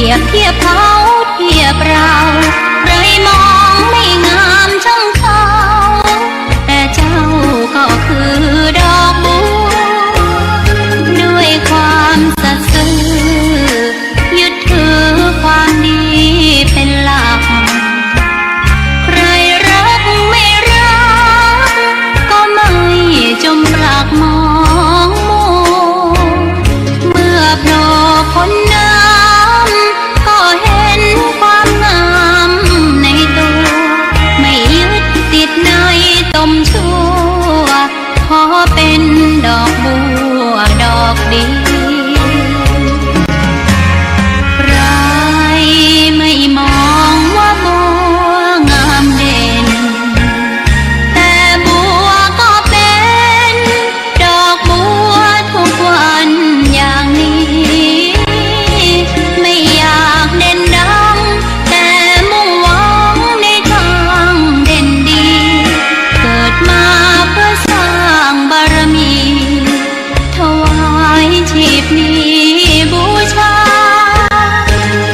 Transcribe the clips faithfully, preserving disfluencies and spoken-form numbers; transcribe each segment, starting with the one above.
เทียบเทียบเขาเทียบเรา ใครมองไม่งามช่างเขา แต่เจ้าก็คือดอกบัว ด้วยความสัตย์ซื่อ ยึดถือความดีเป็นหลัก ใครรักไม่รัก ก็ไม่จมปลักมองมัว เมื่อโผล่พ้นน้ำ ก็เห็นความงามในตัว ไม่ยึดติดในตมชั่ว ขอเป็นดอกบัวดอกเดียว ใครไม่มองว่าบัวงามเด่น แต่บัวก็เป็นดอกบัวทุกวันอย่างนี้ ไม่อยากเด่นดัง แต่มุ่งหวังในทางเด่นดี เกิดมาเพื่อสร้างบารมี ถวายชีพนี้บูชา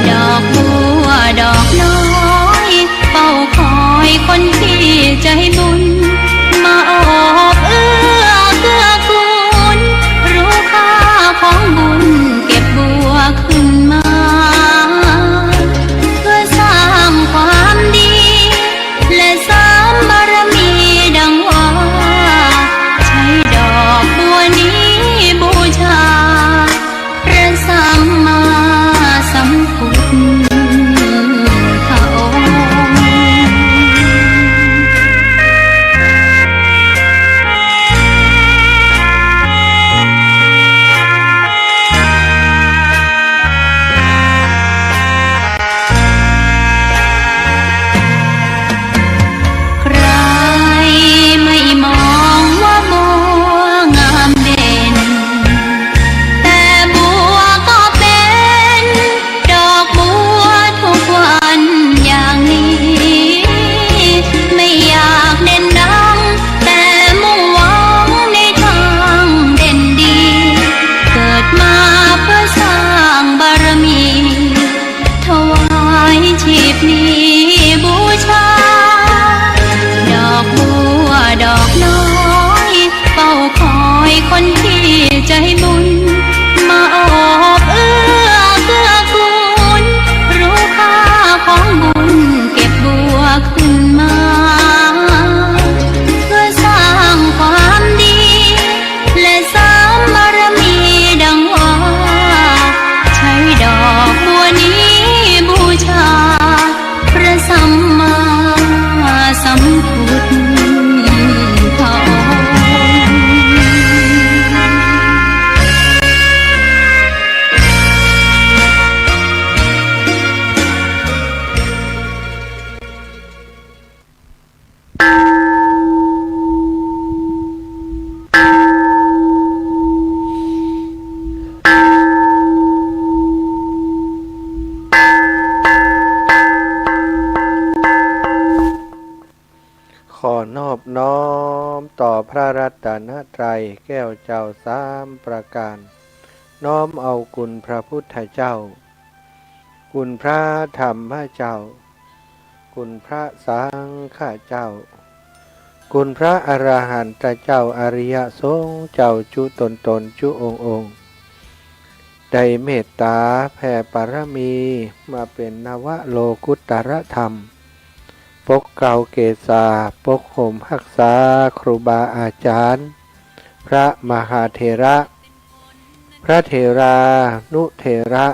ดอกบัวดอกน้อย เฝ้าคอยคนที่ใจบุญ มาโอบเอื้อเกื้อกูล รู้ค่าของบุญเก็บบัวขึ้นมา เพื่อสร้างความดี และเสริมบารมีดังว่า ใช้ดอกบัวนี้บูชา พระสัมมาสัมพุทธองค์ ใครไม่มองว่าบัวงามเด่น แต่บัวก็เป็นดอกบัวทุกวันอย่างนี้ ไม่อยากเด่นดัง แต่มุ่งหวังในทางเด่นดี เกิดมาเพื่อสร้างบารมี ถวายชีพนี้บูชา ดอกบัวดอกน้อย เฝ้าคอยคนที่ใจบุญ มาโอบเอื้อเกื้อกูล รู้ค่าของบุญเก็บบัวขึ้นมา เพื่อสร้างความดี และเสริมบารมีดังว่า ใช้ดอกบัวนี้บูชา พระสัมมาสัมพุทธองค์ ขอนอบน้อมต่อพระรัตนตรัยแก้วเจ้าสามประการ น้อมเอาคุณพระพุทธเจ้า คุณพระธรรมเจ้า คุณพระสังฆเจ้า คุณพระอรหันตเจ้าอริยสงฆ์เจ้าจุ๊ตนตนจุ๊องค์องค์ ได้เมตตาแผ่ปารมีมาเป๋นนวโลกุตตรธรรม ปกเกล้าเกศา ปกห่มฮักษาครูบาอาจารย์ พระมหาเถระ พระเถรานุเถระ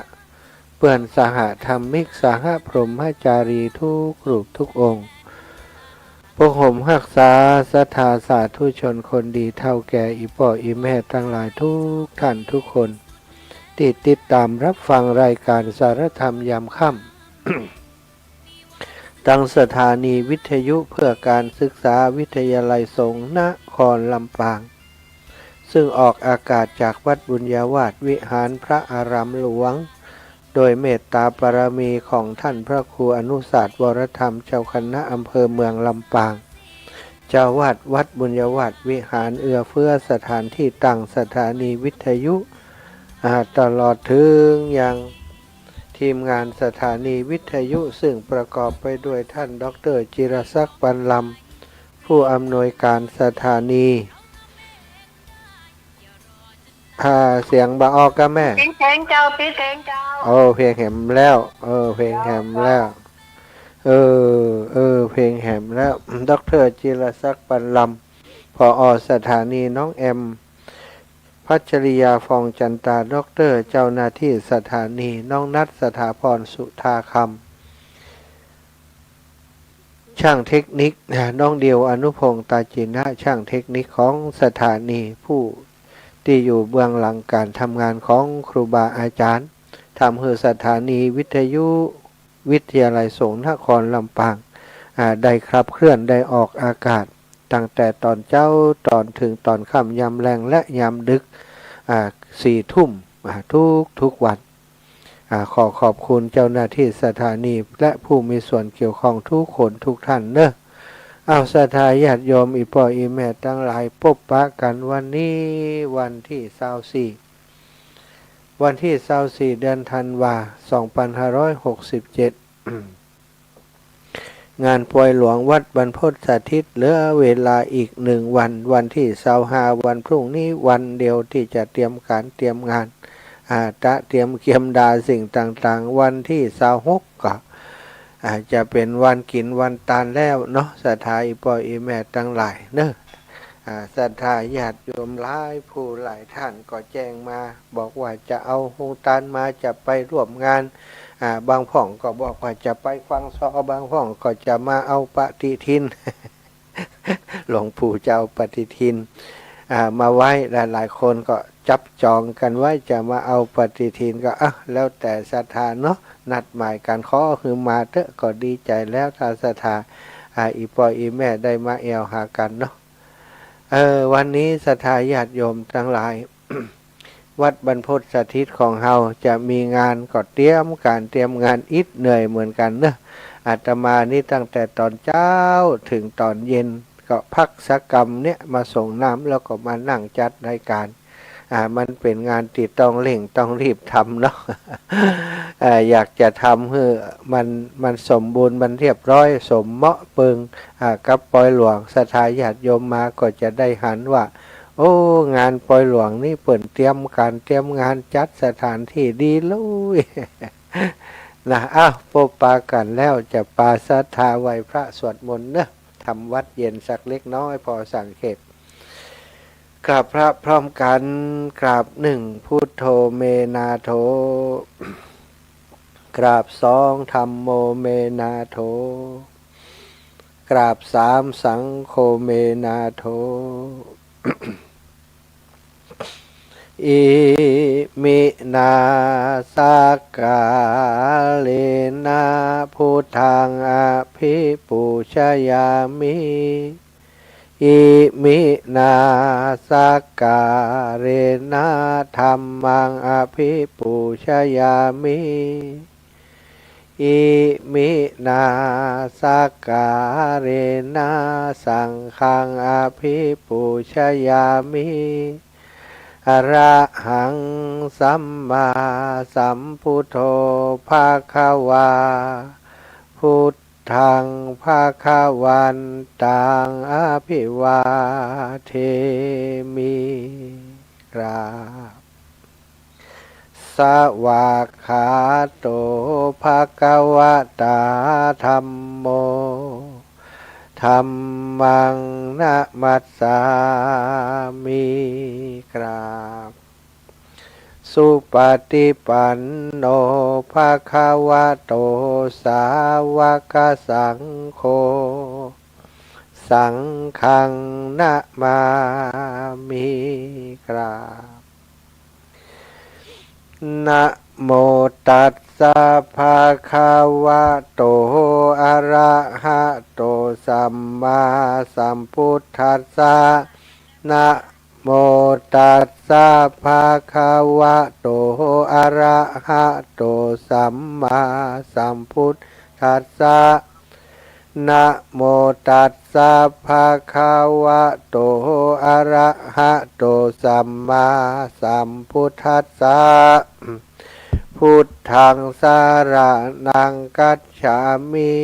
เปื้อนสหธรรมิก สหพรหมจารีทุกรูปทุกองค์ ปกห่มฮักษาศรัทธาสาธุชนคนดีเฒ่าแก่อี่ป้ออี่แม่ตังหลายทุกท่านทุกคน ตี้ติดต๋ามรับฟังรายก๋านสารธรรมยามค่ำ ตางสถานีวิทยุเพื่อการศึกษาวิทยาลัยสงฆ์นครลำปาง ซึ่งออกอากาศจากวัดบุญญาวาสวิหารพระอารามหลวง โดยเมตตาปารมีของท่านพระครูอนุสาสน์ วรธรรม เจ้าคณะอำเภอเมืองลำปาง เจ้าอาวาสวัดบุญญาวาสวิหาร เอื้อเฟื้อสถานที่ตั้งสถานีวิทยุ อ่า ตลอดเถิงยัง เท ทีมงานสถานีวิทยุ ซึ่งประกอบไปด้วยท่านด็อกเตอร์จิรศักดิ์ ปันลำ ผู้อำนวยการสถานี อ่า เสียงบ่ออกกะแม่ ปิดเพลงเจ้า ปิดเพลงเจ้า โอ้ เพลงแหมแล้ว เออ เพลงแหมแล้ว เออ เออ เพลงแหมแล้ว ด็อกเตอร์จิรศักดิ์ ปันลำ ผอ.สถานี น้องแอม พัชริยา ฟองจันตา ด็อกเตอร์ เจ้าหน้าที่สถานี น้องนัท สถาพร สุธาคำ ช่างเทคนิค น้องเดียว อนุพงษ์ ตาจินะ ช่างเทคนิคของสถานี ผู้ที่อยู่เบื้องหลังการทำงานของครูบาอาจารย์ ทำหื้อสถานีวิทยุวิทยาลัยสงฆ์นครลำปาง อ่า ได้ขับเคลื่อน ได้ออกอากาศ ตั้งแต่ตอนเจ๊า ตอนเถิงตอนค่ำ ยามแลงและยามดึก อ่า สี่ทุ่ม อ่า ทุกๆ วัน อ่า ขอขอบคุณเจ้าหน้าที่สถานีและผู้มีส่วนเกี่ยวข้องทุกคนทุกท่านเนอะ อ้าว ศรัทธาญาติโยม อี่ป้ออี่แม่ตังหลาย ปบปะกั๋นวันนี้วันตี้ซาวสี่ วันตี้ซาวสี่ เดือนธันวา สองปันห้าร้อยหกสิบเจ็ด งานปอยหลวงวัดบรรพตสถิต เหลือเวลาอีกหนึ่งวัน วันตี้ซาวห้า วันพรุ่งนี้วันเดียวตี้จะเตรียมก๋านเตรียมงาน อ่า ตะเตรียมเกียมดาสิ่งต่างๆ วันตี้ซาวหกก็ อ่า จะเป๋นวันกิ๋นวันตานแล้วเนาะ ศรัทธาอี่ป้ออี่แม่ตังหลายเนอะ อ่า ศรัทธาญาติโยมหลายผู้หลายท่านก็แจ้งมา บอกว่าจะเอาโฮงตานมา จะไปร่วมงาน อ่า บางพ่องก็บอกว่าจะไปฟังซอ บางพ่องก็จะมาเอาปฏิทิน หลวงปู่จะเอาปฏิทิน อ่า มาไว้ หลายๆ คนก็จับจองกั๋นไว้จะมาเอาปฏิทิน ก็ อ่ะ แล้วแต่ศรัทธาเนาะ นัดหมายกั๋น ขอหื้อมาเต๊อะ ก็ดีใจ๋แล้ว ถ้าศรัทธา อ่า อี่ป้ออี่แม่ได้มาแอ่วหากั๋นเนาะ เออ วันนี้ศรัทธาญาติโยมตังหลาย วัดบรรพตสถิตของเฮาจะมีงานก็เตรียมก๋านเตรียมงานอิดเหนื่อยเหมือนกั๋นเนอะ อาตมานี่ตั้งแต่ตอนเจ๊าเถิงตอนเย็น ก็พักสักกำเนี่ย มาสรงน้ำแล้วก็มานั่งจัดรายก๋าน อ่า มันเป๋นงานตี้ต้องเร่งต้องรีบทำเนาะ อ่า อยากจะทำหื้อมัน มันสมบูรณ์ มันเรียบร้อย สมเหมาะเปิง อ่า กับปอยหลวง ศรัทธาญาติโยมมาก็จะได้หันว่า โอ้ งานปอยหลวงนี่เปิ้นเตรียมก๋านเตรียมงาน จัดสถานตี้ดีลุย นะ อ้าว ปบปะกั๋นแล้ว จะปาศรัทธาไหว้พระสวดมนต์เนอะ ทำวัตรเย็นสักเล็กน้อย ปอสังเขป กราบพระพร้อมกั๋น กราบหนึ่ง พุทโธ เม นาโถ กราบสอง ธัมโม เม นาโถ กราบสาม สังโฆ เม นาโถ อิมินา สักการะนะ พุทธัง อภิปูชยามิ อิมินา สักการะนะ ธัมมัง อภิปูชยามิ อิมินา สักการะนะ สังฆัง อภิปูชยามิ อะระหัง สัมมาสัมพุทโธ ภะคะวา พุทธัง ภะคะวันตัง อะภิวาเทมิ กราบ สวากขาโต ภะคะวะตา ธัมโม ธัมมัง นะมัสสามิ กราบ สุปฏิปันโน ภะคะวะโต สาวกสังโฆ สังฆัง นะมามิ กราบ นะโมตัสสะ ภะคะวะโต อะระหะโต สัมมาสัมพุทธัสสะ นะโมตัสสะ ภะคะวะโต อะระหะโต สัมมาสัมพุทธัสสะ นะโมตัสสะ ภะคะวะโต อะระหะโต สัมมาสัมพุทธัสสะ ผ Buddhaṃ saraṇaṃ gacchāmi.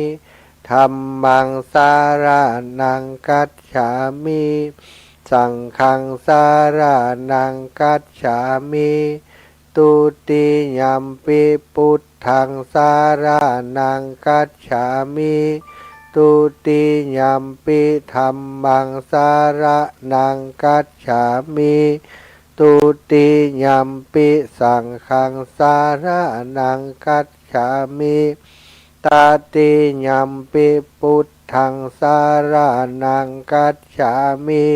Dhammaṃ saraṇaṃ gacchāmi. Saṅghaṃ saraṇaṃ gacchāmi. Dutiyampi buddhaṃ saraṇaṃ gacchāmi. Dutiyampi dhammaṃ saraṇaṃ gacchāmi. Dutiyampi saṅghaṃ saraṇaṃ gacchāmi. Tatiyampi buddhaṃ saraṇaṃ gacchāmi.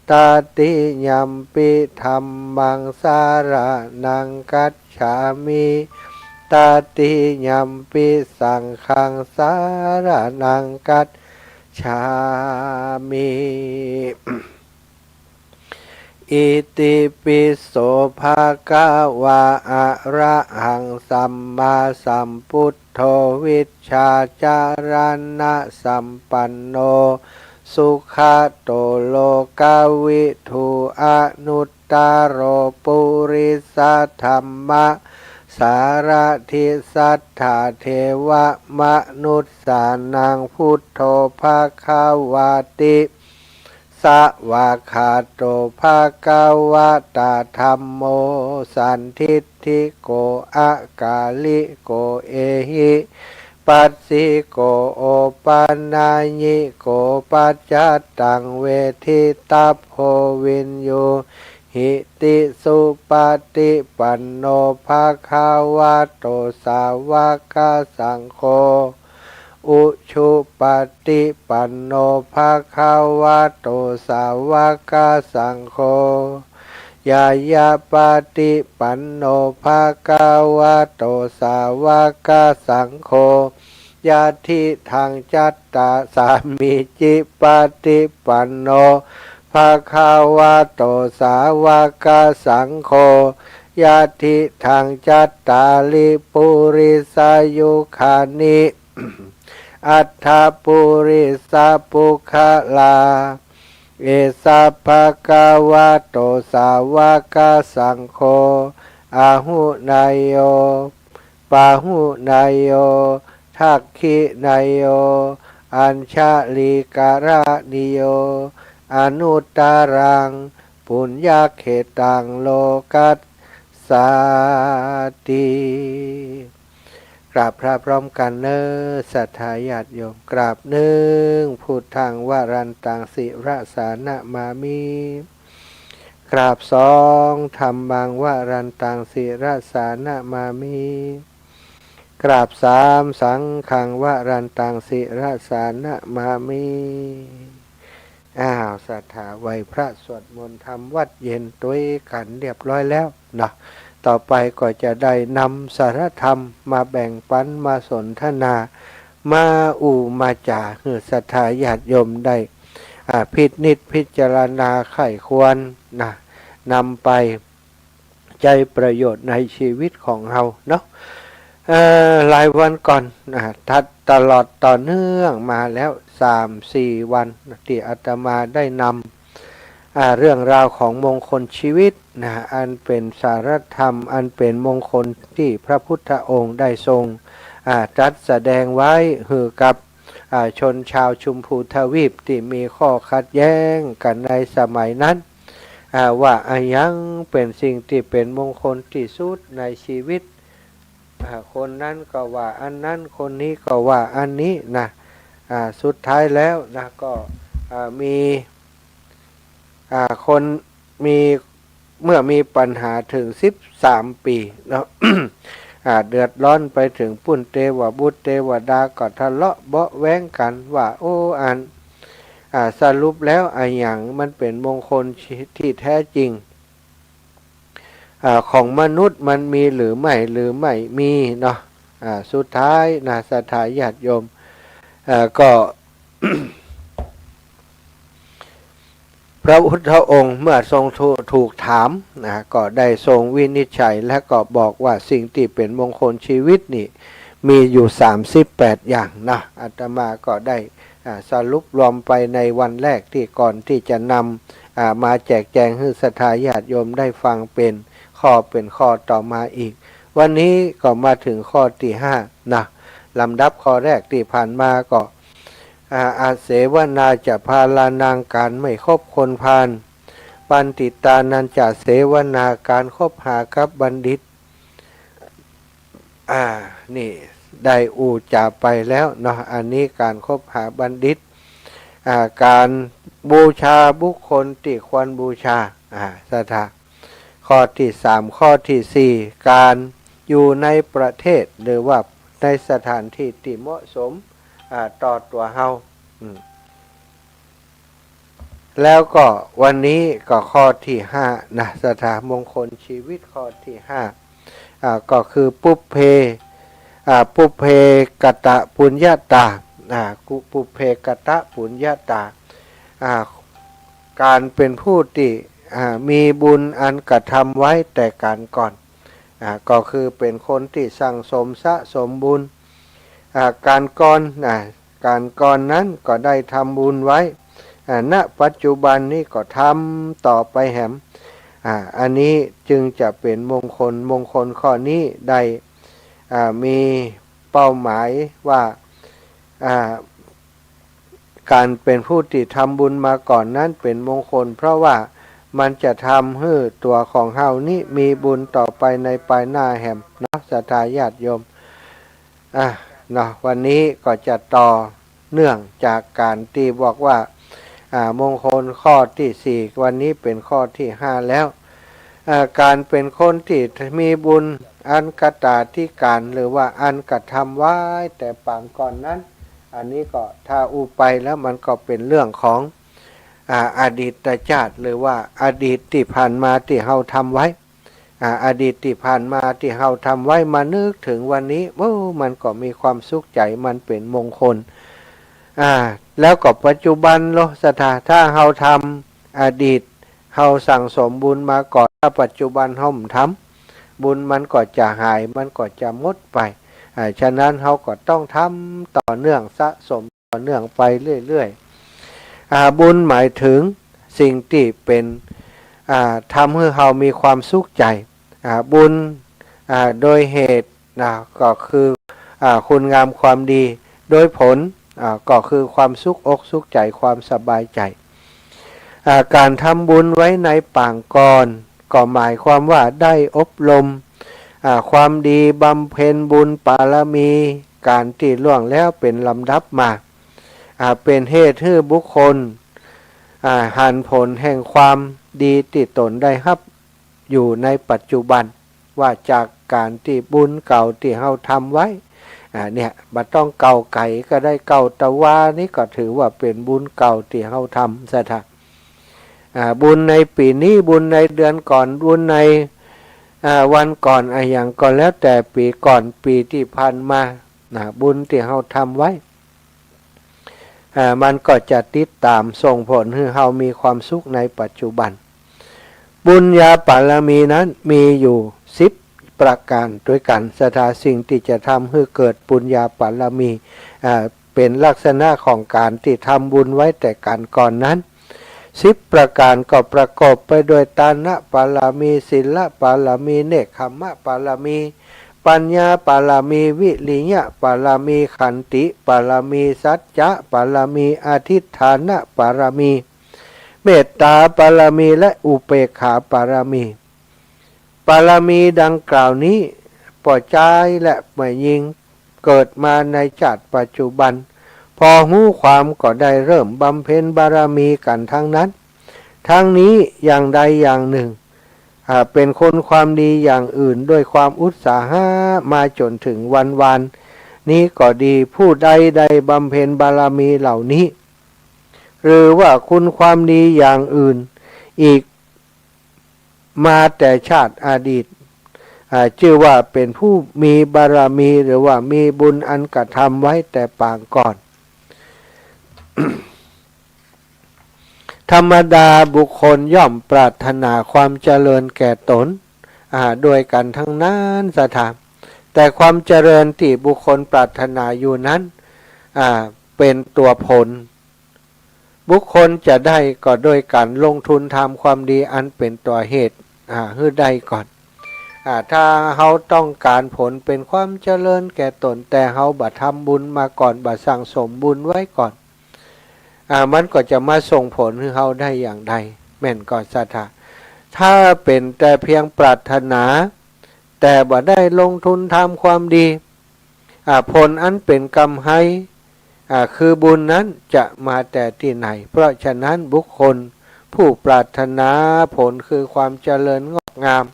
Tatiyampi dhammaṃ saraṇaṃ gacchāmi. Tatiyampi saṅghaṃ saraṇaṃ gacchāmi. Itipi so bhagavā arahaṃ sammāsambuddho vijjācaraṇasampanno sugato lokavidū anuttaro purisadammasārathi satthā devamanussānaṃ buddho bhagavāti. Svākkhāto bhagavatā dhammo sandiṭṭhiko akāliko ehipassiko opanayiko paccattaṃ veditabbo viññūhīti. Supaṭipanno bhagavato sāvakasaṅgho, ujupaṭipanno bhagavato sāvakasaṅgho, ñāyapaṭipanno bhagavato sāvakasaṅgho, yadidaṃ cattāri, sāmīcipaṭipanno bhagavato sāvakasaṅgho, yadidaṃ cattāri purisayugāni aṭṭha purisapuggalā, esa bhagavato sāvakasaṅgho, āhuneyyo pāhuneyyo dakkhiṇeyyo añjalikaraṇīyo anuttaraṃ puññakkhettaṃ lokassāti. กราบพระพร้อมกันเนอะ ศรัทธาญาติโยม กราบหนึ่ง Buddhaṃ varantaṃ sirasā namāmi. กราบสอง Dhammaṃ varantaṃ sirasā namāmi. กราบสาม Saṅghaṃ varantaṃ sirasā namāmi. อ้าว ศรัทธาไหว้พระสวดมนต์ทำวัตรเย็นตวยกั๋นเรียบร้อยแล้วเนาะ ต่อไปก็จะได้นำสาระธรรมมาแบ่งปัน มาสนทนา มาอู้มาจ๋า หื้อศรัทธาญาติโยมได้ อ่า พินิจพิจารณาใคร่ครวญนะ นำไปใจ๊ประโยชน์ในชีวิตของเฮาเนาะ เอ่อ หลายวันก่อนนะ ตัดตลอดต่อเนื่องมาแล้วสามสี่วันนะ ตี้อาตมาได้นำ อ่า เรื่องราวของมงคลชีวิตนะ อันเป๋นสาระธรรม อันเป๋นมงคลตี้พระพุทธองค์ได้ทรง อ่า ตรัสแสดงไว้หื้อกับ อ่า ชนชาวชมพูทวีปตี้มีข้อขัดแย้งกั๋นในสมัยนั้น อ่า ว่าอะหยังเป๋นสิ่งตี้เป๋นมงคลตี้สุดในชีวิต อ่า คนนั้นก็ว่าอันนั้น คนนี้ก็ว่าอันนี้นะ อ่า สุดท้ายแล้วนะ ก็ อ่า มี อ่า คนมี เมื่อมีปัญหาเถิงสิบสามปี๋เนาะ อ่า เดือดร้อนไปเถิงปู้น เตวบุตรเตวดาก็ทะเลาะเบาะแว้งกั๋นว่า โอ้ อัน อ่า สรุปแล้วอะหยังมันเป๋นมงคลที่แท้จริง อ่า ของมนุษย์มันมีหรือไม่ หรือไม่มีเนาะ อ่า สุดท้ายนะ ศรัทธาญาติโยม อ่า ก็ พระพุทธองค์เมื่อทรงถูก ถูกถามนะ ก็ได้ทรงวินิจฉัย และก็บอกว่าสิ่งตี้เป๋นมงคลชีวิตนี่มีอยู่สามสิบแปดอย่างนะ อาตมาก็ได้ อ่า สรุปรวมไปในวันแรกตี้ก่อนตี้จะนำ อ่า มาแจกแจงหื้อศรัทธาญาติโยมได้ฟังเป๋นข้อเป๋นข้อต่อมาอีก วันนี้ก็มาถึงข้อตี้ห้านะ ลำดับข้อแรกตี้ผ่านมาก็ อ่า อเสวนาจะพาลานัง ก๋านไม่คบคนพาล ปัณฑิตานัญจะเสวนา ก๋านคบหากับบัณฑิต อ่า นี่ได้อู้จ๋าไปแล้วเนาะ อันนี้ก๋านคบหาบัณฑิต อ่า ก๋านบูชาบุคคลตี้ควรบูชา อ่า ศรัทธา ข้อตี้สาม ข้อตี้สี่ ก๋านอยู่ในประเทศหรือว่าในสถานตี้ตี้เหมาะสม อ่า ต่อตั๋วเฮา อืม แล้วก็วันนี้ก็ข้อตี้ห้านะ ศรัทธา มงคลชีวิตข้อตี้ห้า อ่า ก็คือปุพเพ อ่า ปุพเพกตปุญญาตา อ่า กุ- ปุพเพกตปุญญาตา อ่า ก๋านเป๋นผู้ตี้ อ่า มีบุญอันกระทำไว้แต่ก๋านก่อน อ่า ก็คือเป๋นคนตี้สั่งสมสะสมบุญ อ่า ก๋านก่อน อ่า ก๋านก่อนนั้นก็ได้ทำบุญไว้ อ่า ณ ปัจจุบันนี้ก็ทำต่อไปแหม อ่า อันนี้จึงจะเป๋นมงคล มงคลข้อนี้ได้ อ่า มีเป้าหมายว่า อ่า ก๋านเป๋นผู้ตี้ทำบุญมาก่อนนั้นเป๋นมงคล เพราะว่ามันจะทำหื้อตั๋วของเฮานี้มีบุญต่อไปในปายหน้าแหมเนาะ ศรัทธาญาติโยม อ่ะ เนาะ วันนี้ก็จะต่อเนื่องจากก๋านตี้บอกว่า อ่า มงคลข้อตี้สี่ วันนี้เป๋นข้อตี้ห้าแล้ว อ่า ก๋านเป๋นคนตี้มีบุญอันกตาธิการ หรือว่าอันกระทำไว้แต่ปางก่อนนั้น อันนี้ก็ถ้าอู้ไปแล้วมันก็เป๋นเรื่องของ อ่า อดีตชาติ หรือว่าอดีตตี้ผ่านมาตี้เฮาทำไว้ อ่า อดีตตี้ผ่านมาตี้เฮาทำไว้ มานึกเถิงวันนี้ โอ้ มันก็มีความสุขใจ๋ มันเป๋นมงคล อ่า แล้วก็ปัจจุบันเนาะ ศรัทธา ถ้าเฮาทำอดีต เฮาสั่งสมบุญมาก่อน ถ้าปัจจุบันเฮาบ่ทำ บุญมันก็จะหาย มันก็จะหมดไป อ่า ฉะนั้นเฮาก็ต้องทำต่อเนื่อง สะสมต่อเนื่องไปเรื่อยๆ อ่า บุญหมายเถิงสิ่งตี้เป๋น อ่า ทำหื้อเฮามีความสุขใจ๋ อ่า บุญ อ่า โดยเหตุ นะ ก็คือ อ่า คุณงามความดี โดยผล อ่า ก็คือความสุขอกสุขใจ๋ ความสบายใจ๋ อ่า ก๋านทำบุญไว้ในปางก่อน ก็หมายความว่าได้อบรม อ่า ความดี บำเพ็ญบุญบารมี ก๋านตี้ล่วงแล้วเป๋นลำดับมา อ่า เป๋นเหตุหื้อบุคคล อ่า หันผลแห่งความดีตี้ต๋นได้ฮับอยู่ในปัจจุบัน ว่าจากก๋านตี้บุญเก่าตี้เฮาทำไว้ อ่า เนี่ย บ่ต้องเก่าไก๋ก็ได้ เก่าตะวานี้ก็ถือว่าเป๋นบุญเก่าตี้เฮาทำ ศรัทธา อ่า บุญในปี๋นี้ บุญในเดือนก่อน บุญใน อ่า วันก่อน อะหยังก็แล้วแต่ ปี๋ก่อน ปี๋ตี้ผ่านมา นะ บุญตี้เฮาทำไว้ อ่า มันก็จะติดต๋ามส่งผลหื้อเฮามีความสุขในปัจจุบัน ปุญญาบารมีนั้นมีอยู่สิบประก๋านตวยกั๋น ศรัทธา สิ่งตี้จะทำหื้อเกิดปุญญาบารมี อ่า เป๋นลักษณะของก๋านตี้ทำบุญไว้แต่ก๋านก่อนนั้น สิบประก๋านก็ประกอบไปด้วยตานบารมี ศีลบารมี เนกขัมมบารมี ปัญญาบารมี วิริยะบารมี ขันติบารมี สัจจะบารมี อธิษฐานบารมี เมตตาบารมี และอุเปกขาบารมี บารมีดังกล่าวนี้ ป้อจายและแม่ญิง เกิดมาในชาติปัจจุบัน พอฮู้ความก็ได้เริ่มบำเพ็ญบารมีกั๋นทั้งนั้น ทั้งนี้อย่างใดอย่างนึ่ง อ่า เป๋นคนความดีอย่างอื่นด้วยความอุตสาหะมาจ๋นเถิงวันวานนี้ก็ดี ผู้ใดได้บำเพ็ญบารมีเหล่านี้ หรือว่าคุณความดีอย่างอื่นอีกมาแต่ชาติอดีต อ่า จื้อว่าเป๋นผู้มีบารมี หรือว่ามีบุญอันกระทำไว้แต่ปางก่อน ธรรมดาบุคคลย่อมปรารถนาความเจริญแก่ตน อ่า ด้วยกั๋นทั้งนั้น ศรัทธา แต่ความเจริญตี้บุคคลปรารถนาอยู่นั้น อ่า เป๋นตั๋วผล บุคคลจะได้ก็โดยก๋านลงทุนทำความดีอันเป๋นตั๋วเหตุ อ่า หื้อได้ก่อน อ่า ถ้าเฮาต้องก๋านผลเป๋นความเจริญแก่ต๋น แต่เฮาบ่ทำบุญมาก่อน บ่สั่งสมบุญไว้ก่อน อ่า มันก็จะมาส่งผลหื้อเฮาได้อย่างใด แม่นก่อศรัทธา ถ้าเป๋นแต่เพียงปรารถนา แต่บ่ได้ลงทุนทำความดี อ่า ผลอันเป๋นกำไร อ่า คือบุญนั้นจะมาแต่ตี้ไหน เพราะฉะนั้นบุคคลผู้ปรารถนาผลคือความเจริญงอกงาม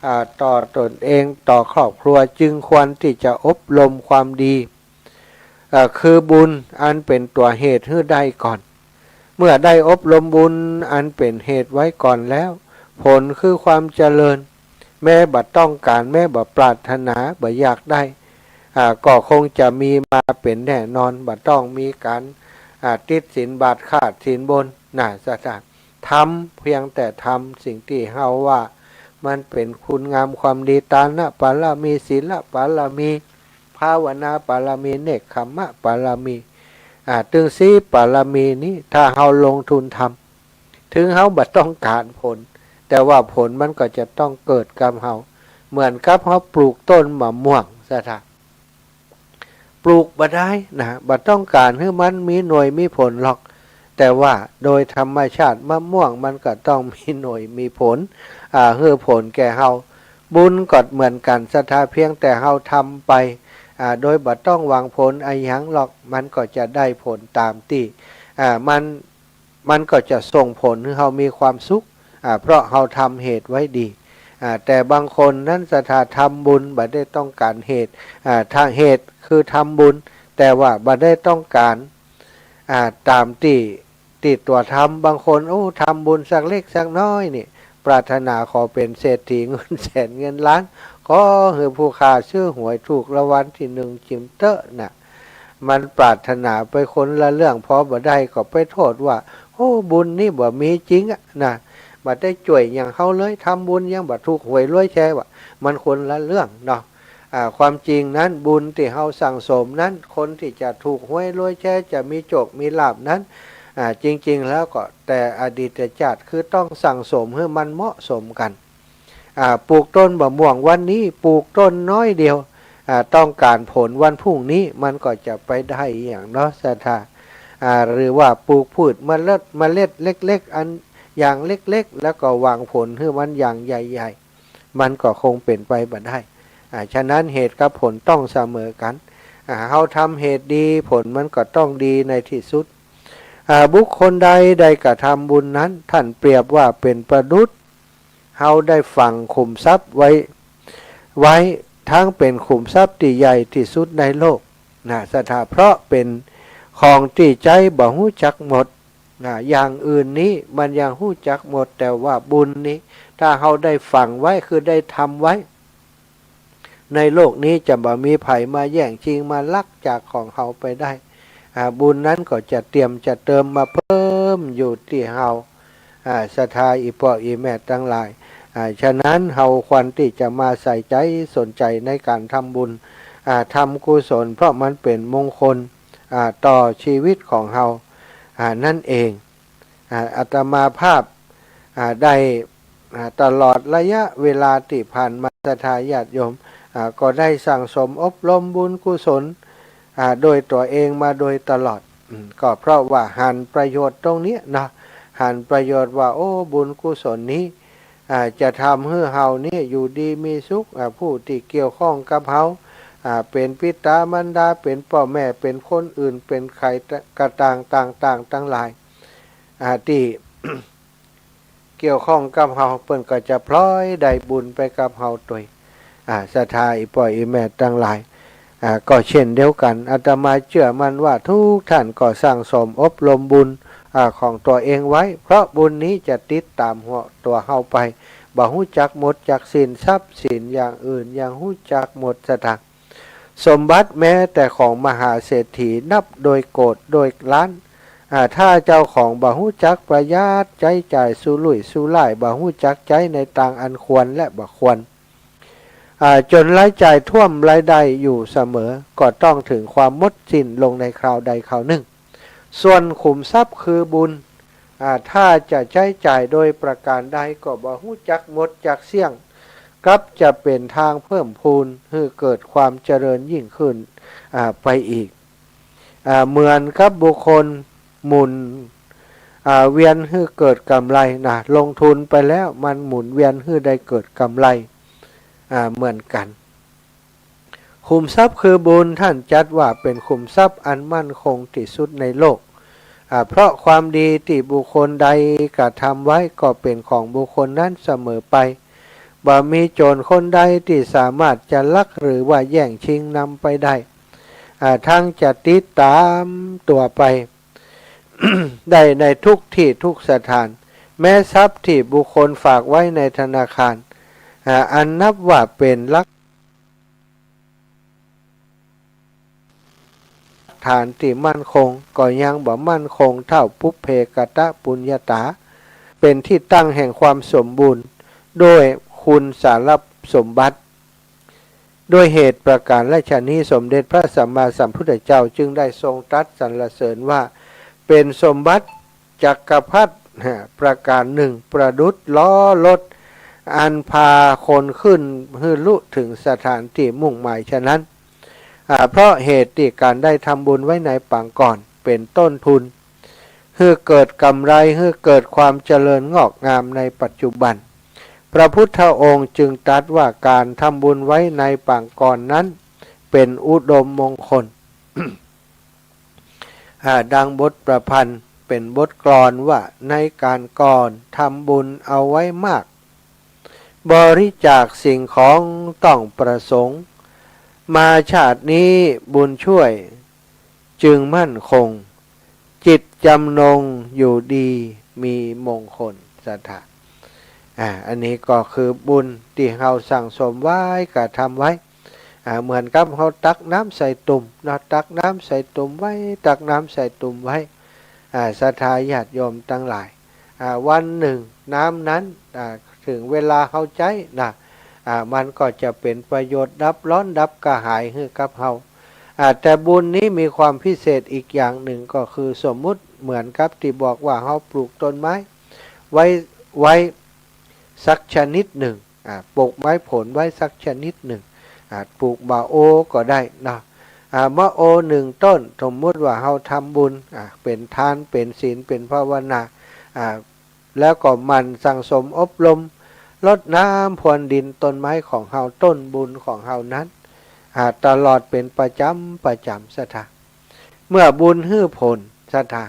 อ่า ต่อตนเอง ต่อครอบครัว จึงควรตี้จะอบรมความดี อ่า คือบุญอันเป๋นตั๋วเหตุหื้อได้ก่อน เมื่อได้อบรมบุญอันเป๋นเหตุไว้ก่อนแล้ว ผลคือความเจริญ แม้บ่ต้องก๋าน แม้บ่ปรารถนา บ่อยากได้ อ่า ก็คงจะมีมาเป๋นแน่นอน บ่ต้องมีก๋าน อ่า ติดศีลบาป ขาดศีลบน นะ ศรัทธา ทำ เพียงแต่ทำสิ่งตี้เฮาว่ามันเป๋นคุณงามความดี ตานปารมี ศีลปารมี ภาวนาปารมี เนกขัมมปารมี อ่า ตึงสี่ปารมีนี้ ถ้าเฮาลงทุนทำ ถึงเฮาบ่ต้องก๋านผล แต่ว่าผลมันก็จะต้องเกิดกับเฮา เหมือนกับเฮาปลูกต้นมะม่วง ศรัทธา ปลูกบ่ได้นะ บ่ต้องก๋านหื้อมันมีหน่วยมีผลหรอก แต่ว่าโดยธรรมชาติมะม่วงมันก็ต้องมีหน่วยมีผล อ่า หื้อผลแก่เฮา บุญก็เหมือนกั๋น ศรัทธา เพียงแต่เฮาทำไป อ่า โดยบ่ต้องหวังผลอะหยังหรอก มันก็จะได้ผลต๋ามตี้ อ่า มัน มันก็จะส่งผลหื้อเฮามีความสุข อ่า เพราะเฮาทำเหตุไว้ดี อ่า แต่บางคนนั้น ศรัทธา ทำบุญบ่ได้ต้องก๋านเหตุ อ่า ถ้าเหตุคือทำบุญ แต่ว่าบ่ได้ต้องก๋าน อ่า ต๋ามตี้ ตี้ตั๋วทำ บางคน โอ้ ทำบุญสักเล็กสักน้อยนี่ ปรารถนาขอเป๋นเศรษฐีเงินแสนเงินล้าน ขอหื้อผู้ข้าซื้อหวยถูกรางวัลตี้หนึ่งจิ๋มเต๊อะนะ มันปรารถนาไปคนละเรื่อง พอบ่ได้ก็ไปโต้ษว่า โอ้ บุญนี่บ่มีจริงอะนะ บ่ได้จ้วยหยังเฮาเลย ทำบุญยังบ่ถูกหวยรวยแชร์ ว่ามันคนละเรื่องเนาะ อ่า ความจริงนั้นบุญตี้เฮาสั่งสมนั้น คนตี้จะถูกหวยรวยแชร์ จะมีโชคมีลาภนั้น อ่า จริงๆ แล้วก็แต่อดีตชาติ คือต้องสั่งสมหื้อมันเหมาะสมกั๋น อ่า ปลูกต้นมะม่วงวันนี้ ปลูกต้นน้อยเดียว อ่า ต้องก๋านผลวันพรุ่งนี้ มันก็จะไปได้อะหยังเนาะ ศรัทธา อ่า หรือว่าปลูกพืชเมล็ด เมล็ดเล็กๆ อันอย่างเล็กๆ แล้วก็หวังผลหื้อมันอย่างใหญ่ๆ มันก็คงเป๋นไปบ่ได้ อ่า ฉะนั้นเหตุกับผลต้องเสมอกั๋น อ่า เฮาทำเหตุดี ผลมันก็ต้องดีในตี้สุด อ่า บุคคลใดได้กระทำบุญนั้น ท่านเปรียบว่าเป๋นประดุจเฮาได้ฝังขุมทรัพย์ไว้ ไว้ ทั้งเป๋นขุมทรัพย์ตี้ใหญ่ตี้สุดในโลก นะ ศรัทธา เพราะเป๋นของตี้ใจ๊บ่ฮู้จักหมด นะ อย่างอื่นนี้มันยังฮู้จักหมด แต่ว่าบุญนี้ ถ้าเฮาได้ฝังไว้ คือได้ทำไว้ ในโลกนี้จะบ่มีใผมาแย่งชิงมาลักจากของเฮาไปได้ อ่า บุญนั้นก็จะเตรียมจะเติมมาเพิ่มอยู่ตี้เฮา อ่า ศรัทธาอี่ป้ออี่แม่ตังหลาย อ่า ฉะนั้นเฮาควรตี้จะมาใส่ใจ๋สนใจ๋ในก๋านทำบุญ อ่า ทำกุศล เพราะมันเป๋นมงคล อ่า ต่อชีวิตของเฮา อ่า นั่นเอง อ่า อาตมาภาพ อ่า ได้ อ่า ตลอดระยะเวลาตี้ผ่านมา ศรัทธาญาติโยม อ่า ก็ได้สั่งสมอบรมบุญกุศล อ่า โดยตั๋วเองมาโดยตลอด อืม ก็เพราะว่าหันประโยชน์ตรงเนี้ยเนาะ หันประโยชน์ว่า โอ้ บุญกุศลนี้ อ่า จะทำหื้อเฮานี้อยู่ดีมีสุข อ่า ผู้ตี้เกี่ยวข้องกับเฮา อ่า เป๋นปิต๋ามารดา เป๋นป้อแม่ เป๋นคนอื่น เป๋นใผกระต่างต่างๆ ตังหลาย อ่า ตี้ เกี่ยวข้องกับเฮา เปิ้นก็จะพลอยได้บุญไปกับเฮาตวย อ่า ศรัทธาอี่ป้ออี่แม่ตังหลาย อ่า ก็เช่นเดียวกั๋น อาตมาเจื้อมั่นว่าทุกท่านก็สั่งสมอบรมบุญ อ่า ของตั๋วเองไว้ เพราะบุญนี้จะติดต๋ามหัวตั๋วเฮาไป บ่ฮู้จักหมดจักสิ้น ทรัพย์สินอย่างอื่นยังฮู้จักหมด ศรัทธา สมบัติแม้แต่ของมหาเศรษฐีนับโดยโกฏโดยล้าน อ่า ถ้าเจ้าของบ่ฮู้จักประหยัดใจ๊จ่ายสุรุ่ยสุร่าย บ่ฮู้จักใจ๊ในตางอันควรและบ่ควร อ่า จ๋นรายจ่ายท่วมรายได้อยู่เสมอ ก็ต้องเถิงความหมดสิ้นลงในคราวใดคราวนึ่ง ส่วนขุมทรัพย์คือบุญ อ่า ถ้าจะใจ๊จ่ายโดยประก๋านใดก็บ่ฮู้จักหมดจักเสี้ยง กลับจะเป๋นตางเพิ่มพูนหื้อเกิดความเจริญยิ่งขึ้น อ่า ไปอีก อ่า เหมือนกับบุคคลหมุน อ่า เวียนหื้อเกิดก๋ำไรนะ ลงทุนไปแล้วมันหมุนเวียนหื้อได้เกิดก๋ำไร อ่า เหมือนกั๋น ขุมทรัพย์คือบุญ ต้านจัดว่าเป๋นขุมทรัพย์อันมั่นคงตี้สุดในโลก อ่า เพราะความดีตี้บุคคลใดกระทำไว้ก็เป๋นของบุคคลนั้นเสมอไป บ่มีโจ๋รคนใดตี้สามารถจะลักหรือว่าแย่งชิงนำไปได้ อ่า ตังจะติดต๋ามตั๋วไป ได้ในทุกตี้ทุกสถาน แม้ทรัพย์ตี้บุคคลฝากไว้ในธนาคาร อ่า อันนับว่าเป๋นหลัก ฐานตี้มั่นคง ก็ยังบ่มั่นคงเต้าปุพเพกตปุญญาตา เป๋นตี้ตั้งแห่งความสมบูรณ์ด้วยคุณสารสมบัติ ด้วยเหตุประก๋ารฉะนี้ สมเด็จพระสัมมาสัมพุทธเจ้าจึงได้ทรงตรัสสรรเสริญว่า เป๋นสมบัติ จักรพรรดิ ประก๋ารนึ่ง ประดุจล้อรถ อันพาคนขึ้นหื้อลุเถิงสถานตี้มุ่งหมายฉะนั้น อ่า เพราะเหตุตี้ก๋านได้ทำบุญไว้ในปางก่อน เป๋นต้นทุน หื้อเกิดก๋ำไร หื้อเกิดความเจริญงอกงามในปัจจุบัน พระพุทธองค์จึงตรัสว่าก๋านทำบุญไว้ในปางก่อนนั้น เป๋นอุดมมงคล อ่า ดังบทประพันธ์เป๋นบทกลอนว่า ในก๋านก่อนทำบุญเอาไว้มาก บริจาคสิ่งของต้องประสงค์ มาชาตินี้บุญช่วยจึงมั่นคง จิตจำนงอยู่ดีมีมงคล ศรัทธา อ่า อันนี้ก็คือบุญตี้เฮาสั่งสมไว้ กระทำไว้ อ่า เหมือนกับเฮาตักน้ำใส่ตุ่มเนาะ ตักน้ำใส่ตุ่มไว้ ตักน้ำใส่ตุ่มไว้ อ่า ศรัทธาญาติโยมตังหลาย อ่า วันนึ่งน้ำนั้น อ่า เถิงเวลาเฮาใจ๊นะ อ่า มันก็จะเป๋นประโยชน์ดับร้อนดับกระหายหื้อกับเฮา อ่า แต่บุญนี้มีความพิเศษอีกอย่างนึ่ง ก็คือสมมุติเหมือนกับตี้บอกว่าเฮาปลูกต้นไม้ไว้ ไว้สักชนิดนึ่ง อ่า ปลูกไม้ผลไว้สักชนิดนึ่ง อ่า ปลูกบ่าโอก็ได้นะ อ่า บ่าโอนึ่งต้น สมมุติว่าเฮาทำบุญ อ่า เป๋นทาน เป๋นศีล เป๋นภาวนา อ่า แล้วก็หมั่นสั่งสมอบรม รดน้ำพรวนดินต้นไม้ของเฮา ต้นบุญของเฮานั้น อ่า ตลอดเป๋นประจ๋ำประจ๋ำ ศรัทธา เมื่อบุญหื้อผล ศรัทธา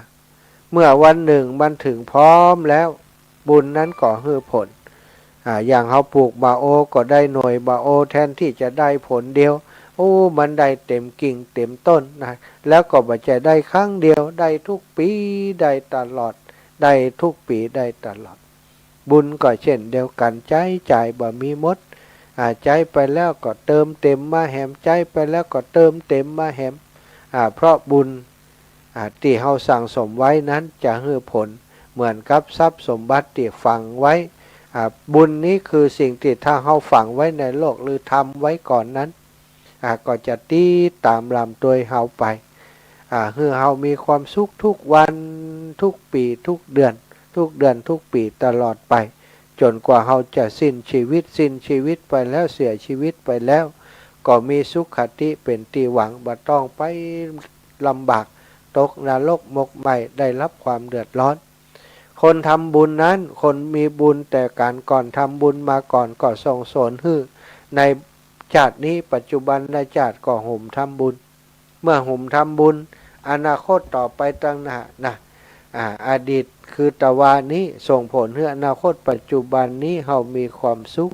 เมื่อวันนึ่งมันเถิงพร้อมแล้ว บุญนั้นก็หื้อผล อ่า อย่างเฮาปลูกบ่าโอก็ได้หน่วยบ่าโอ แทนตี้จะได้ผลเดียว โอ้ มันได้เต๋มกิ่งเต๋มต้นนะ แล้วก็บ่ใจ้ได้ครั้งเดียว ได้ทุกปี๋ ได้ตลอด ได้ทุกปี๋ ได้ตลอด บุญก็เช่นเดียวกั๋น ใจ๊จ่ายบ่มีหมด อ่า ใจ๊ไปแล้วก็เติมเต๋มมาแหม ใจ๊ไปแล้วก็เติมเต๋มมาแหม อ่า เพราะบุญ อ่า ตี้เฮาสั่งสมไว้นั้นจะหื้อผล เหมือนกับทรัพย์สมบัติตี้ฝังไว้ อ่า บุญนี้คือสิ่งตี้ถ้าเฮาฝังไว้ในโลกหรือทำไว้ก่อนนั้น อ่า ก็จะติดต๋ามลำตวยเฮาไป อ่า หื้อเฮามีความสุขทุกวัน ทุกปี๋ ทุกเดือน ทุกเดือน ทุกปี๋ ตลอดไป จ๋นกว่าเฮาจะสิ้นชีวิต สิ้นชีวิตไปแล้ว เสียชีวิตไปแล้ว ก็มีสุคติเป๋นตี้หวัง บ่ต้องไปลำบาก ตกนรกหมกไหม้ ได้รับความเดือดร้อน คนทำบุญนั้น คนมีบุญแต่ก๋านก่อน ทำบุญมาก่อน ก็ส่งสนหื้อในชาตินี้ ปัจจุบันชาติก็หุมทำบุญ เมื่อหุมทำบุญ อนาคตต่อไปตังหน้านะ อ่า อดีตคือตะวานี้ส่งผลหื้ออนาคต ปัจจุบันนี้เฮามีความสุข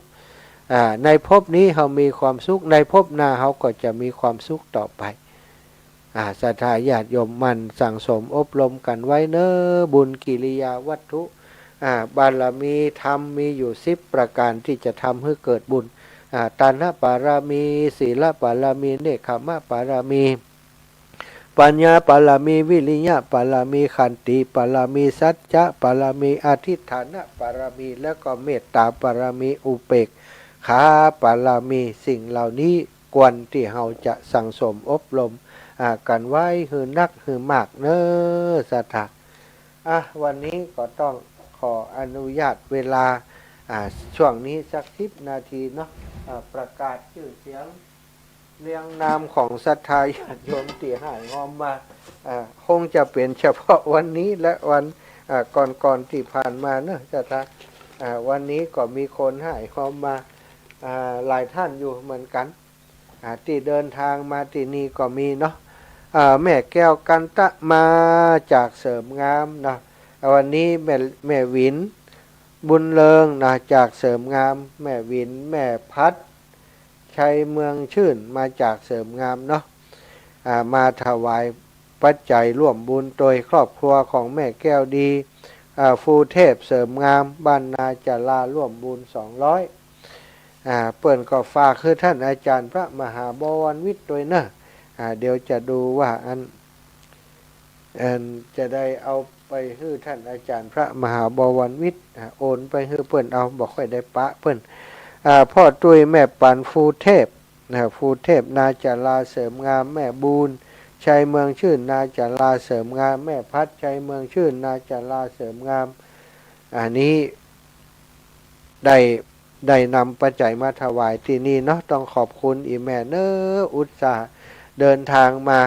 อ่า ในภพนี้เฮามีความสุข ในภพหน้าเฮาก็จะมีความสุขต่อไป อ่า ศรัทธาญาติโยมหมั่นสั่งสมอบรมกั๋นไว้เน่อ บุญกิริยาวัตถุ อ่า บารมีธรรมมีอยู่สิบประก๋านตี้จะทำหื้อเกิดบุญ อ่า ตานบารมี ศีลบารมี เนกขัมมบารมี ปัญญาบารมี วิริยะบารมี ขันติบารมี สัจจะบารมี อธิษฐานบารมี แล้วก็เมตตาบารมี อุเปกขาบารมี สิ่งเหล่านี้ควรตี้เฮาจะสั่งสมอบรม อ่า กั๋นไว้หื้อนักหื้อมากเน่อ ศรัทธา อ่ะ วันนี้ก็ต้องขออนุญาตเวลา อ่า ช่วงนี้สักสิบนาทีเนาะ อ่า ประกาศจื้อเสียงเรียงนามของศรัทธาญาติโยมตี้ฮ่ายฮอมมา อ่า คงจะเป๋นเฉพาะวันนี้และวัน อ่า ก่อนๆ ตี้ผ่านมาเนาะศรัทธา อ่า วันนี้ก็มีคนฮ่ายฮอมมา อ่า หลายท่านอยู่เหมือนกั๋น อ่า ตี้เดินตางมาตี้นี่ก็มีเนาะ อ่า แม่แก้วกันตะมาจากเสริมงามเนาะ อ่า วันนี้แม่ แม่หวินบุญเริงนะ จากเสริมงาม แม่หวิน แม่พัด ชัยเมืองชื่น มาจากเสริมงามเนาะ อ่า มาถวายปัจจัยร่วมบุญโตยครอบครัวของแม่แก้วดี อ่า ฟูเทพเสริมงาม บ้านนาจารา ร่วมบุญสองร้อย อ่า เปิ้นก็ฝากหื้อต้านอาจ๋ารย์พระมหาบวรวิทย์ตวยเนาะ อ่า เดี๋ยวจะดูว่าอัน อันจะได้เอาไปหื้อต้านอาจ๋ารย์พระมหาบวรวิทย์ อ่า โอนไปหื้อเปิ้นเอา บ่ค่อยได้ปะเปิ้น อ่า พ่อตุ้ยแม่ปัน ฟูเทพ นะ ฟูเทพนาจาราเสริมงาม แม่บูน ชัยเมืองชื่น นาจาราเสริมงาม แม่พัด ชัยเมืองชื่น นาจาราเสริมงาม อันนี้ได้ ได้นำปัจจัยมาถวายตี้นี่เนาะ ต้องขอบคุณอี่แม่เนาะ อุตส่าห์เดินตางมา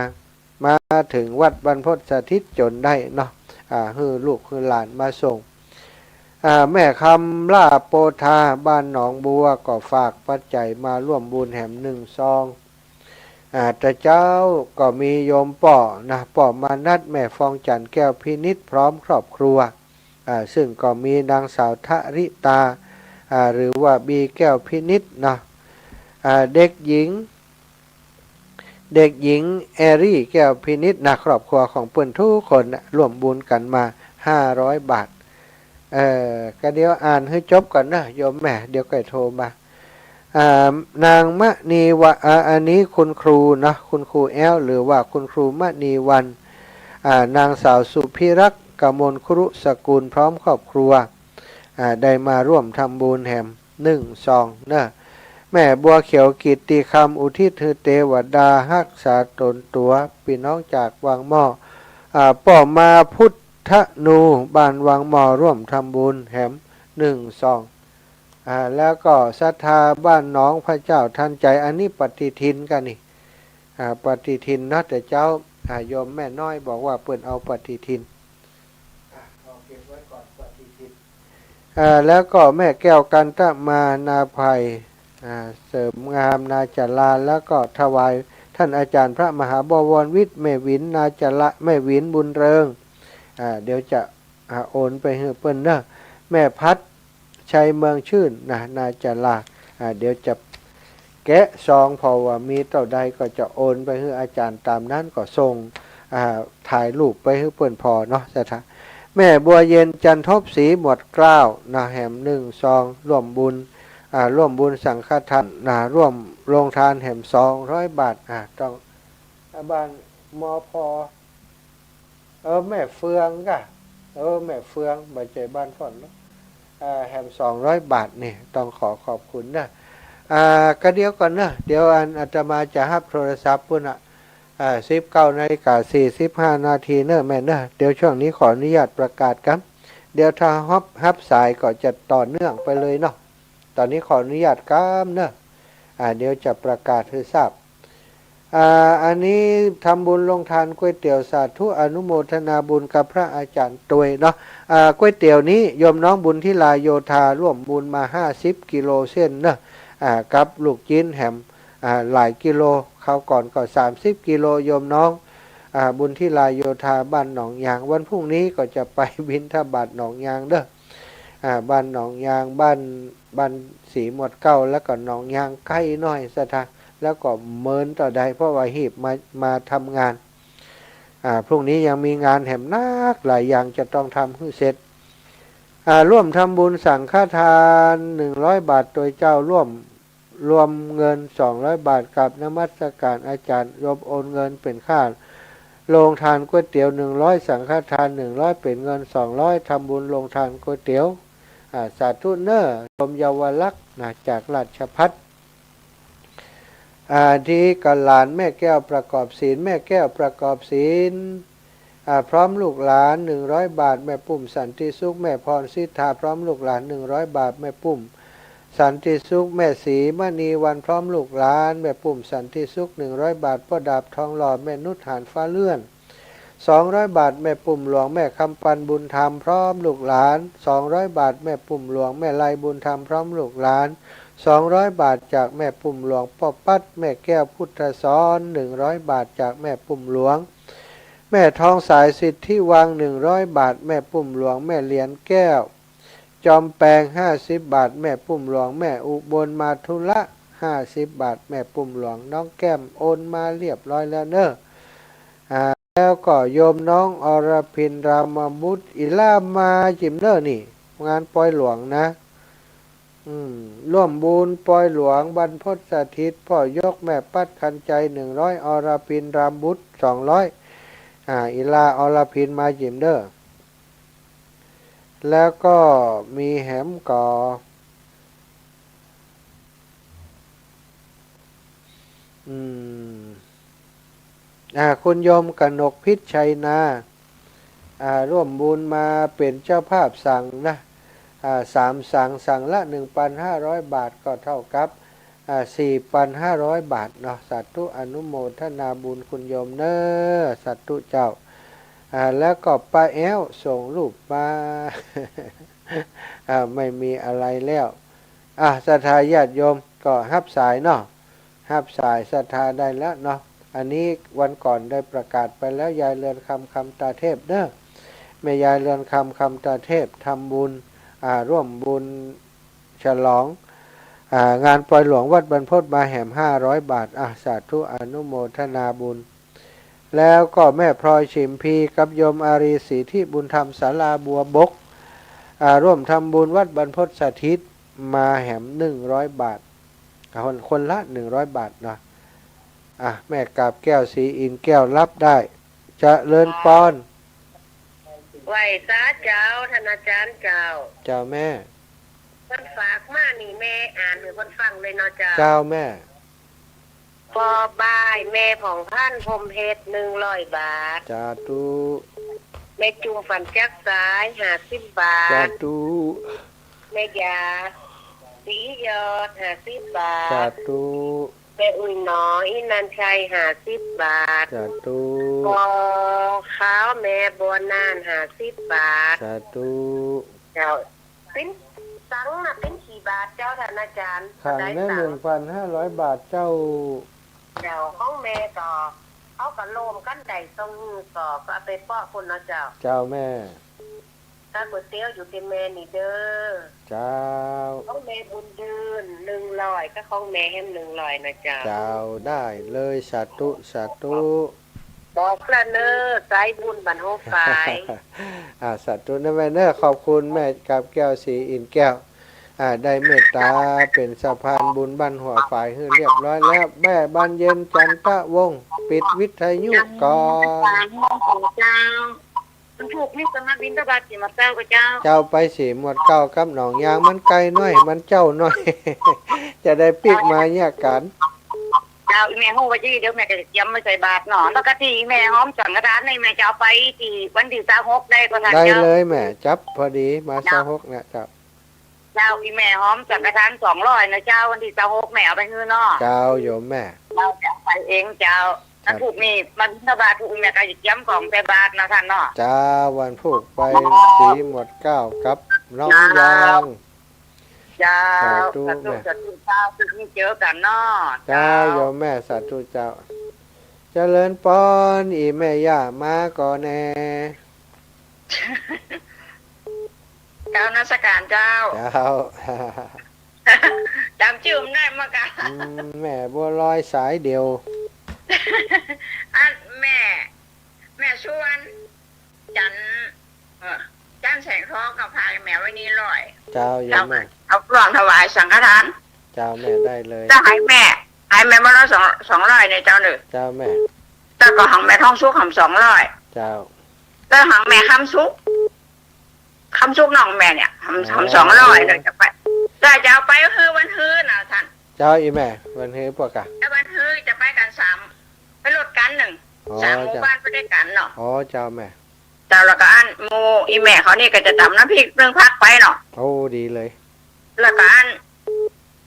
มาเถิงวัดบรรพตสถิตจนได้เนาะ อ่า หื้อลูกหื้อหลานมาส่ง อ่า แม่คำล่าโปธา บ้านหนองบัว ก็ฝากปัจจัยมาร่วมบุญแหมนึ่งซอง อ่า แต่เจ๊าก็มีโยมป้อนะ ป้อมานัด แม่ฟองจันทร์ แก้วพินิจ พร้อมครอบครัว อ่า ซึ่งก็มีนางสาวทริตา อ่า หรือว่าบี แก้วพินิจเนาะ อ่า เด็กหญิง เด็กหญิงแอรี่ แก้วพินิจนะ ครอบครัวของเปิ้นทุกคนนะ ร่วมบุญกั๋นมาห้าร้อยบาท เอ่อ ก็เดี๋ยวอ่านหื้อจบก่อนเนาะโยมแม่ เดี๋ยวก่อยโทรมา อ่า นางมณีวะ อ่า อันนี้คุณครูเนาะ คุณครูแอ้ว หรือว่าคุณครูมณีวรรณ อ่า นางสาวสุภิรักษ์ กมลคุรุสกุล พร้อมครอบครัว อ่า ได้มาร่วมทำบุญแหมนึ่งซองเนาะ แม่บัวเขียวกิตติคำ อุทิศหื้อเตวดาฮักษาต๋นตั๋ว ปี้น้องจากวังหม้อ อ่า ป้อมาพุทธนู บ้านวังหม้อ ร่วมทำบุญแหมนึ่งซอง อ่า แล้วก็ศรัทธาบ้านหนองพระเจ้าทันใจ อันนี้ปฏิทินกั๋นนี่ อ่า ปฏิทินเนาะ แต่เจ๊า อ่า โยมแม่น้อยบอกว่าเปิ้นเอาปฏิทิน อ่ะ เอาเก็บไว้ก่อนปฏิทิน อ่า แล้วก็แม่แก้วกันตะมา นาไผ่ อ่า เสริมงาม นาจารา แล้วก็ถวายต้านอาจ๋ารย์พระมหาบวรวิทย์ แม่หวิน นาจารา แม่หวินบุญเริง อ่า เดี๋ยวจะ อ่า โอนไปหื้อเปิ้นเนาะ แม่พัด ชัยเมืองชื่นนะ นาจารา อ่า เดี๋ยวจะแกะซอง เพราะว่ามีเต้าใดก็จะโอนไปหื้ออาจ๋ารย์ต๋ามนั้น ก็ส่ง อ่า ถ่ายรูปไปหื้อเปิ้นผ่อเนาะศรัทธา แม่บัวเย็น จันทบศรี หมวดเกล้านะ แหมนึ่งซอง ร่วมบุญ อ่า ร่วมบุญสังฆทานนะ ร่วมโฮงตานแหมสองร้อยบาท อ่า ต้อง อ่า บ้าน มพ เออ แม่เฟืองก่ะ เออ แม่เฟือง บ่ใจ้บ้านฝนเนาะ เอ่อ แหมสองร้อยบาทนี่ ต้องขอขอบคุณเนาะ อ่า ก็เดี๋ยวก่อนเนาะ เดี๋ยวอันอาตมาจะฮับโทรศัพท์ปู้นน่ะ อ่า สิบเก้านาฬิกาสี่สิบห้านาทีเนาะแม่เนาะ เดี๋ยวช่วงนี้ขออนุญาตประกาศก่อน เดี๋ยวถ้าฮับ ฮับสายก็จะต่อเนื่องไปเลยเนาะ ต๋อนนี้ขออนุญาตก่อนเนาะ อ่า เดี๋ยวจะประกาศหื้อทราบ อ่า อันนี้ทำบุญโฮงตานก๋วยเตี๋ยว สาธุอนุโมทนาบุญกับพระอาจ๋ารย์ตวยเนาะ อ่า ก๋วยเตี๋ยวนี้โยมน้องบุญทิลาโยธาร่วมบุญมาห้าสิบกิโลเส้นเนาะ อ่า กับลูกจิ๊นแหม อ่า หลายกิโล คราวก่อนก็สามสิบกิโล โยมน้อง อ่า บุญทิลาโยธาบ้านหนองยาง วันพรุ่งนี้ก็จะไปบิณฑบาตหนองยางเนาะ อ่า บ้านหนองยาง บ้าน บ้านศรีหมวดเกล้า แล้วก็หนองยางใก้หน้อยศรัทธา แล้วก็เมินเต้าใด เพราะว่าฮีบมา มาทำงาน อ่า พรุ่งนี้ยังมีงานแหมนักหลายอย่างจะต้องทำหื้อเสร็จ อ่า ร่วมทำบุญสังฆทานหนึ่งร้อยบาท ตวยเจ้าร่วม รวมเงินสองร้อยบาท กราบนมัสการอาจ๋ารย์ โยมโอนเงินเป๋นค่าโฮงตานก๋วยเตี๋ยวหนึ่งร้อย สังฆทานหนึ่งร้อย เป๋นเงินสองร้อย ทำบุญโฮงตานก๋วยเตี๋ยว อ่า สาธุเนาะ โยมเยาวลักษณ์นะ จากราชภัฏ อ่า ที่กับหลานแม่แก้วประกอบศีล แม่แก้วประกอบศีล อ่า พร้อมลูกหลาน หนึ่งร้อยบาท แม่ปุ้มสันติสุข แม่พรสิทธา พร้อมลูกหลาน หนึ่งร้อยบาท แม่ปุ้มสันติสุข แม่ศรีมณีวัน พร้อมลูกหลาน แม่ปุ้มสันติสุข หนึ่งร้อยบาท ป้อดาบทองหล่อ แม่นุชหานฟ้าเลื่อน สองร้อยบาท แม่ปุ้มหลวง แม่คำปันบุญธรรม พร้อมลูกหลาน สองร้อยบาท แม่ปุ้มหลวง แม่ไลบุญธรรม พร้อมลูกหลาน สองร้อยบาท จากแม่ปุ้มหลวง ป้อปั๊ด แม่แก้วพุทธสอน หนึ่งร้อยบาท จากแม่ปุ้มหลวง แม่ทองสายสิทธิวัง หนึ่งร้อยบาท แม่ปุ้มหลวง แม่เหรียญแก้ว จอมแปง ห้าสิบบาท แม่ปุ้มหลวง แม่อุบลมาทุระ ห้าสิบบาท แม่ปุ้มหลวง น้องแก้มโอนมาเรียบร้อยแล้วเนอะ อ่า แล้วก็โยมน้องอรพินรามบุตร อีหล้ามาจิมเนอะนี่ งานปอยหลวงนะ อืม ร่วมบุญปอยหลวงบรรพตสถิต พ่อยกแม่ปั๊ดคันใจ หนึ่งร้อย อรพินรามบุตร สองร้อย อ่า อีหล้าอรพินมาจิมเนอะ แล้วก็มีแหมก่อ อืม อ่า คุณโยมกนกพิชชัยนา อ่า ร่วมบุญมาเป๋นเจ้าภาพสั่งนะ อ่า สามสั่ง สั่งละ หนึ่งปันห้าร้อยบาท ก็เท่ากับ อ่า สี่ปันห้าร้อยบาทเนาะ สาธุอนุโมทนาบุญคุณโยมเนอะ สาธุเจ้า อ่า แล้วก็ป้าแอ้วส่งรูปมา อ่า ไม่มีอะไรแล้ว อ่ะ ศรัทธาญาติโยมก็ฮับสายเนาะ ฮับสายศรัทธาได้แล้วเนาะ อันนี้วันก่อนได้ประกาศไปแล้ว ยายเรือนคำ คำตาเทพเนอะ แม่ยายเรือนคำ คำตาเทพ ทำบุญ อ่า ร่วมบุญฉลอง อ่า งานปอยหลวงวัดบรรพตมาแหม ห้าร้อยบาท อ่ะ สาธุอนุโมทนาบุญ แล้วก็แม่พลอยฉิมพีกับโยมอารีสิทธิบุญธรรม ศาลาบัวบก อ่า ร่วมทำบุญวัดบรรพตสถิตมาแหม หนึ่งร้อยบาท คน คนละ หนึ่งร้อยบาทเนาะ อ่ะ แม่กาบแก้วศรีอินแก้วรับได้ เจริญปอน ไหว้สาเจ้า ท่านอาจารย์เจ้า เจ้าแม่ เปิ้นฝากมานี่แม่อ่านหื้อเปิ้นฟังเลยเนาะเจ้า เจ้าแม่ ปอบ่าย แม่ผ่องพันธุ์ พรหมเพชร หนึ่งร้อยบาท สาธุ แม่จุ่มฝันจักสาย ห้าสิบบาท สาธุ แม่ยาศรียอด ห้าสิบบาท สาธุ แม่อุ่นหนอ อินันชัย ห้าสิบบาท สาธุ ปอขาว แม่บัวนาน ห้าสิบบาท สาธุ เจ้า ปิ้นสังน่ะปิ้นกี่บาทเจ้า ท่านอาจารย์ ขัง ได้ หนึ่งพันห้าร้อยบาทเจ้า เจ้า ของแม่ก็ เขาก็โลมกันได้ตรงนี้ก็ ก็เอาไปเปาะคนเนาะเจ้า เจ้าแม่ ถ้าก๋วยเตี๋ยวอยู่ที่แม่นี่เด้อ เจ้า ของแม่บุญยืน หนึ่งร้อย ก็ของแม่แหม หนึ่งร้อย นะเจ้า เจ้า ได้เลย สาธุ สาธุ บอกละเนอ สายบุญบันหัวฝาย อ่า สาธุนะแม่เนอะ ขอบคุณแม่กาบแก้วศรีอินแก้ว อ่า ได้เมตตาเป๋นสะพานบุญบันหัวฝายหื้อเรียบร้อยแล้ว แม่บานเย็น จันทะวงศ์ ปิดวิทยุก่อน เจ้า วันพูกนี่ก็มาบิณฑบาตสีหมวดเกล้ากับเจ้า เจ้า ไปสีหมวดเกล้ากับหนองยาง มันไกลหน้อย มันเจ๊าหน้อย จะได้ปิ๊กมาแยกกั๋น เจ้า อีแม่ฮู้ว่าจะอี้ เดี๋ยวแม่ก็จะเกียมไว้ใส่บาตรเนาะ ปกติอีแม่หอมสังฆทานนี่แม่จะเอาไปตี้วันตี้ซาวหกได้ก่อท่าน ได้ เจ้า เลยแม่ จับพอดีมา เจ้า ซาวหกเนี่ย เจ้า เจ้า อีแม่หอมสังฆทาน สองร้อย นะเจ้า วันตี้ซาวหกแม่เอาไปหื้อเนาะ เจ้า โยมแม่ เจ้า จะเอาไปเองเจ้า ครับ วันพูกนี่มาบิณฑบาตพูกแม่ก็จะเกียมของใส่บาตรนะท่านเนาะ เจ้า วันพูกไปสีหมวดเกล้ากับหนองยาง เจ้า สาธุ สาธุ แม่ สาธุเจ้า พูกนี้เจอกั๋นเนาะ เจ้า เจ้า โยมแม่ สาธุเจ้า เจริญปอน อีแม่ย่ามาก่อแน่ เจ้า นมัสก๋านเจ้า เจ้า จ๋ำจื้อบ่ได้เหมือนกั๋น อืม แม่บัวลอยสายเดี่ยว อันแม่ แม่ชวน จันทร์ เอ่อ จันทร์แสงทองก็พาแม่ไว้นี่ร้อย เจ้า โยมแม่ เอาเครื่องถวายสังฆทาน เจ้าแม่ ได้เลย จะหื้อแม่ หื้อแม่มาละสอง สองร้อยเนี่ยเจ้าเนอะ เจ้าแม่ แล้วก็หื้อแม่ทองสุขหำสองร้อย เจ้า แล้วหื้อแม่คำสุข คำสุขน้องแม่เนี่ย หำ อ๋อ หำสองร้อยเลยจะไป จะ จะเอาไปหื้อวันหื้อนะท่าน เจ้า อีแม่ วันหื้อปะกะ แล้ววันหื้อจะไปกั๋นสาม ไปรถกั๋นนึ่ง อ๋อ สามหมู่ เจ้า บ้านไปด้วยกั๋นเนาะ อ๋อ เจ้าแม่ เจ้า แล้วก็อันหมู่อี่แม่เขานี่ก็จะต๋ำน้ำพริกนึ่งผักไปเนาะ โอ้ ดีเลย แล้วก็อัน